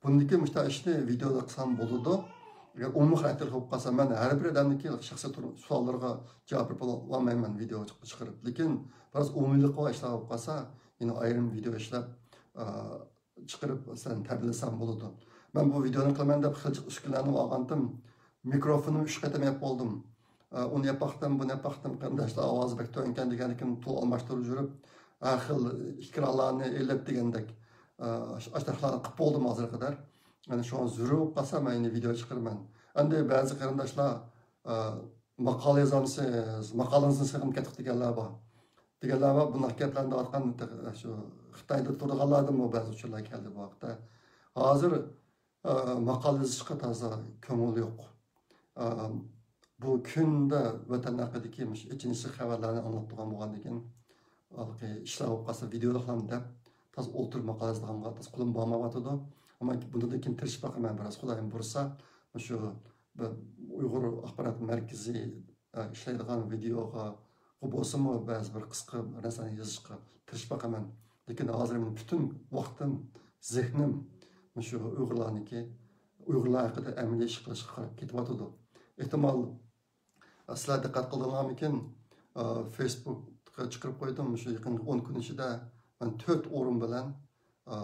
بۇندىكى مۇشۇنداق ئىشنى ۋىدېئودا قىلسام بولىدۇ. ئەگەر ئومۇمىي خاراكتېرلىك بولۇپ قالسا، مەن ھەر بىر ئادەمنىڭكى شەخسىي تۇر-، سوئاللىرىغا جاۋاب بېرىپ بولالمايمەن ۋىدېئو چىقىرىپ. لېكىن بىراز ئومۇمىيلىقى بار ئىشلار بولۇپ قالسا، يەنە ئايرىم ۋىدېئو ئىشلەپ، ئا، چىقىرىپ سىلەرنى تەبرىكلىسەم بولىدۇ. مەن بۇ ۋىدېئونى قىلىمەن دەپ خېلى جىق ئۈسكۈنىلەرنى ئالغانتىم. مىكروفونۇمنى ئۈچ قېتىم يەپ بولدۇم. ئە، ئۇنى يەپ باقتىم، بۇنى يەپ باقتىم، قېرىنداشلار ئاۋازى بەك تۆۋەنكەن دېگەندىكىن تۇل ئالماشتۇرۇپ يۈرۈپ، ھەر خىل ئېكرانلارنى ئېلىپ دېگەندەك، ئە، ئاش-، ئاشۇنداقلارنى قىلىپ بولدۇم ھازىرغا قەدەر. يەنى شۇڭا زۆرۈر بولۇپ قالسا مەن يەنە ۋىدېئو چىقىرىمەن. ئەمدى بەزى قېرىنداشلار، ئە، ماقالە يازامسىز، ماقالىڭىزنى سېغىنىپ كەتتۇق دېگەنلەر بار. دېگەنلەر بار، بۇنداق گەپلەرنى دەۋاتقان شۇ خىتايدا تۇرىدىغانلاردىنمۇ بەزى ئۇچۇرلار كەلدى بۇ ھەقتە. ھازىر، ئا، ماقالە يېزىشقا تازا كۆڭۈل يوق. ئا، بۇ كۈندە ۋەتەن ھەققىدىكى مۇشۇ ئېچىنىشلىق خەۋەرلەرنى ئاڭلاپ تۇرغان بولغاندىكىن، ھېلىقى ئىشلار بولۇپ قالسا ۋىدېئولۇقلام دەپ، تازا ئولتۇرۇپ ماقالە يازىدىغانغا تازا قولۇم بارمايۋاتىدۇ. ئەمما بۇندىن كېيىن تىرىشىپ باقىمەن، بىراز خۇدايىم بۇيرۇسا، مۇشۇ بىر ئۇيغۇر ئاخبارات مەركىزى ئىشلەيدىغان ۋىدېئوغا بولسىمۇ بەزى بىر قىسقا نەرسىلەرنى يېزىشقا تىرىشىپ باقىمەن. لېكىن ھازىر مېنىڭ پۈتۈن ۋاقتىم، زېھنىم مۇشۇ ئۇيغۇرلارنىڭكى، ئۇيغۇرلار ھەققىدە ئەمەلىي ئىش قىلىشقا قاراپ كېتىۋاتىدۇ. ئېھتىمال، سىلەر دىققەت قىلدىڭلارمىكىن، فېيسبۇكقا چىقىرىپ قويدۇم. مۇشۇ يېقىنقى ئون كۈن ئىچىدە مەن تۆت ئورۇن بىلەن ئا،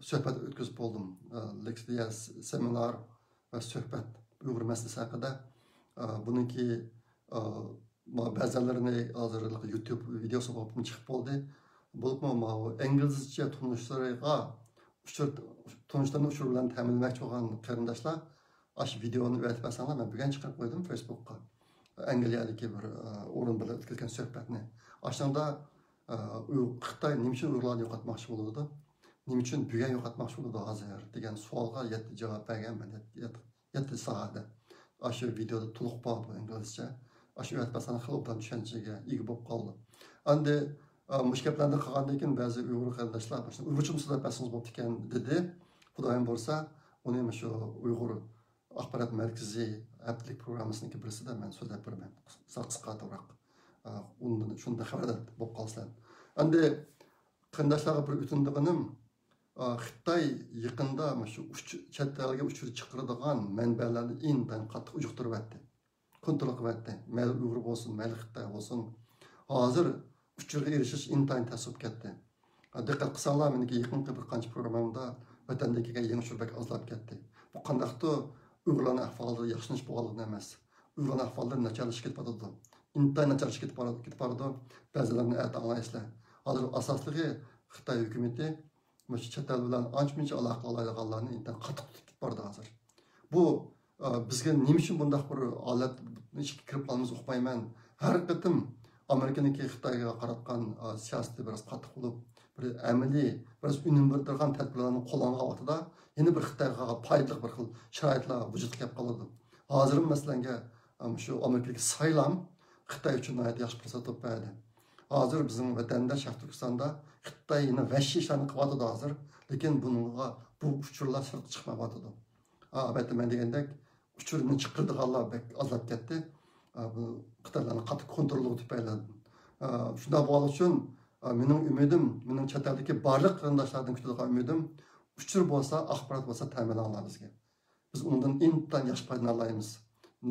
سۆھبەت ئۆتكۈزۈپ بولدۇم. ئا، لېكسىيە، س-، سېمىنار ۋە سۆھبەت ئۇيغۇر مەسىلىسى ھەققىدە. ئا، بۇنىڭكى، ئا، ما-، بەزىلىرىنى ھازىر يۇتۇب ۋىدېئوسى بولۇپ چىقىپ بولدى. بولۇپمۇ ماۋۇ ئىنگلىزچە تونۇشلىرىغا ئۇچۇر، تونۇشلىرىنى ئۇچۇر بىلەن تەمىنلىمەكچى بولغان قېرىنداشلار ئاشۇ ۋىدېئونى ئەۋەتىپ بەرسەڭلار، مەن بۈگۈن چىقىرىپ قويدۇم فېيسبۇكقا. ئەنگلىيەدىكى بىر، ئا، ئورۇن بىلەن ئۆتكۈزگەن سۆھبەتنى. ئاشۇنىڭدا ئە، ئۇيغۇر، خىتاي نېمە ئۈچۈن ئۇيغۇرلارنى يوقاتماقچى بولىدۇ؟ نېمە ئۈچۈن بۈگۈن يوقاتماقچى بولىدۇ ھازىر؟ دېگەن سوئالغا يەتتە جاۋاب بەرگەن مەن، يەت-، يەت-، يەتتە ساھەدە. ئاشۇ ۋىدېئودا تولۇق بار بۇ ئىنگلىزچە. ئاشۇ ئەۋەتىپ بەرسەڭلار خېلى ئوبدان چۈشەنچىگە ئىگە بولۇپ قالىدۇ. ئەمدى، ئە، مۇشۇ گەپلەرنى قىلغاندىن كېيىن بەزى ئۇيغۇر قېرىنداشلار، مۇشۇنى ئۇيغۇرچىمۇ سۆزلەپ بەرسىڭىز بوپتىكەن، دېدى. خۇدايىم بۇيرۇسا، ئۇنى مۇشۇ ئۇيغۇر ئاخبارات مەركىزى ھەپتىلىك پروگراممىسىنىڭكى بىرسىدە مەن سۆزلەپ بېرىمەن. قىسقا، قىسقارتىۋراق. ئۇندىن، شۇنداق خەۋەردار بولۇپ قالسىلەر. ئەمدى قېرىنداشلارغا بىر ئۆتۈنىدىغىنىم، خىتاي يېقىندا مۇشۇ چەت ئەلگە ئۇچۇر چىقىرىدىغان مەنبەلەرنى ئىنتايىن قاتتىق ئۇجۇقتۇرۇۋەتتى. كونترول قىلىۋەتتى. مەيلى ئۇيغۇر بولسۇن، مەيلى خىتاي بولسۇن. ھازىر ئۇچۇرغا ئېرىشىش ئىنتايىن تەس بولۇپ كەتتى. دىققەت قىلساڭلار، مېنىڭكى يېقىنقى بىر قانچە پروگراممامدا ۋەتەندىن كەلگەن يېڭى ئۇچۇر بەك ئازلاپ كەتتى. بۇ قانداقتۇ؟ ئۇيغۇرلارنىڭ ئەھۋالى ياخشىلىنىش بولغانلىقىدىن ئەمەس. ئۇيغۇرلارنىڭ ئەھۋاللىرى ناچارلىشىپ كېتىپ بارىدۇ. ئىنتايىن ناچارلىشىپ كېتىپ بارىدۇ، كېتىپ بارىدۇ. بەزىلەرنى ئەتە ئاڭلايسىلەر. ھازىر ئاساسلىقى خىتاي ھۆكۈمىتى مۇشۇ چەت ئەل بىلەن ئانچە مۇنچە ئالاقە قىلالايدىغانلارنى ئىنتايىن قاتتىق تۇتۇپ بارىدۇ ھازىر. بۇ، ئە، بىزگە نېمە ئۈچۈن بۇنداق بىر ھالەتنىڭ ئىچىگە كىرىپ قالدۇق ئۇقمايمەن. ھەر قېتىم ئامېرىكىنىڭكى خىتايغا قاراتقان، ئە، سىياسىتى بىراز قاتتىق بولۇپ، بىر ئەمەلىي، بىراز ئۈنۈم بېرىدىغان تەدبىرلەرنى قوللانغان ۋاقتىدا يەنە بىر خىتايغا پايدىلىق بىر خىل شارائىتلار ۋۇجۇدقا كېلىپ قالىدۇ. ھازىرمۇ مەسىلەنگە، ئە، شۇ ئامېرىكىدىكى سايلام خىتاي ئۈچۈن ناھايىتى ياخشى پۇرسەت تېپىپ بەردى. ھازىر بىزنىڭ ۋەتەندە، شەرقىي تۈركىستاندا خىتاي يەنە ۋەھشىي ئىشلارنى قىلىۋاتىدۇ ھازىر. لېكىن بۇنىڭغا، بۇ ئۇچۇرلار سىرتقا چىقمايۋاتىدۇ. ئا، ئەلۋەتتە، مەن دېگەندەك، ئۇچۇرنى چىقىرىدىغانلار بەك ئازلاپ كەتتى. ئا، بۇ خىتايلارنىڭ قاتتىق كونتروللۇقى تۈپەيلىدىن. ئا، شۇنداق بولغانلىقى ئۈچۈن، ئا، مېنىڭ ئۈمىدىم، مېنىڭ چەت ئەلدىكى بارلىق قېرىنداشلاردىن كۈتىدىغان ئۈمىدىم، ئۇچۇر بولسا، ئاخبارات بولسا تەمىنلەڭلار بىزگە. بىز ئۇنىڭدىن ئىنتايىن ياخشى پايدىلىنالايمىز.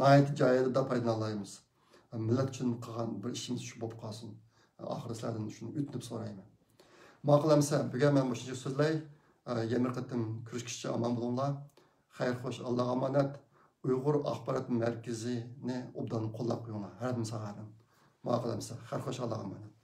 ناھايىتى جايىدا پايدىلىنالايمىز. مىللەت ئۈچۈن قىلغان بىر ئىشىمىز شۇ بولۇپ قالسۇن. ئاخىرى سىلەردىن شۇنى ئۆتۈنۈپ سورايمەن. ماقۇل ئەمىسە، بۈگۈن مەن مۇشۇنچە سۆزلەي. يەنە بىر قېتىم كۆرۈشكىچە ئامان بولۇڭلار. خەير خوش، ئاللاغا ئامانەت. ئۇيغۇر ئاخبارات مەركىزىنى ئوبدان قوللاپ قويۇڭلار. ھەر بىر ساھەدىن. ماقۇل ئەمىسە، خەير خوش، ئاللاغا ئامانەت.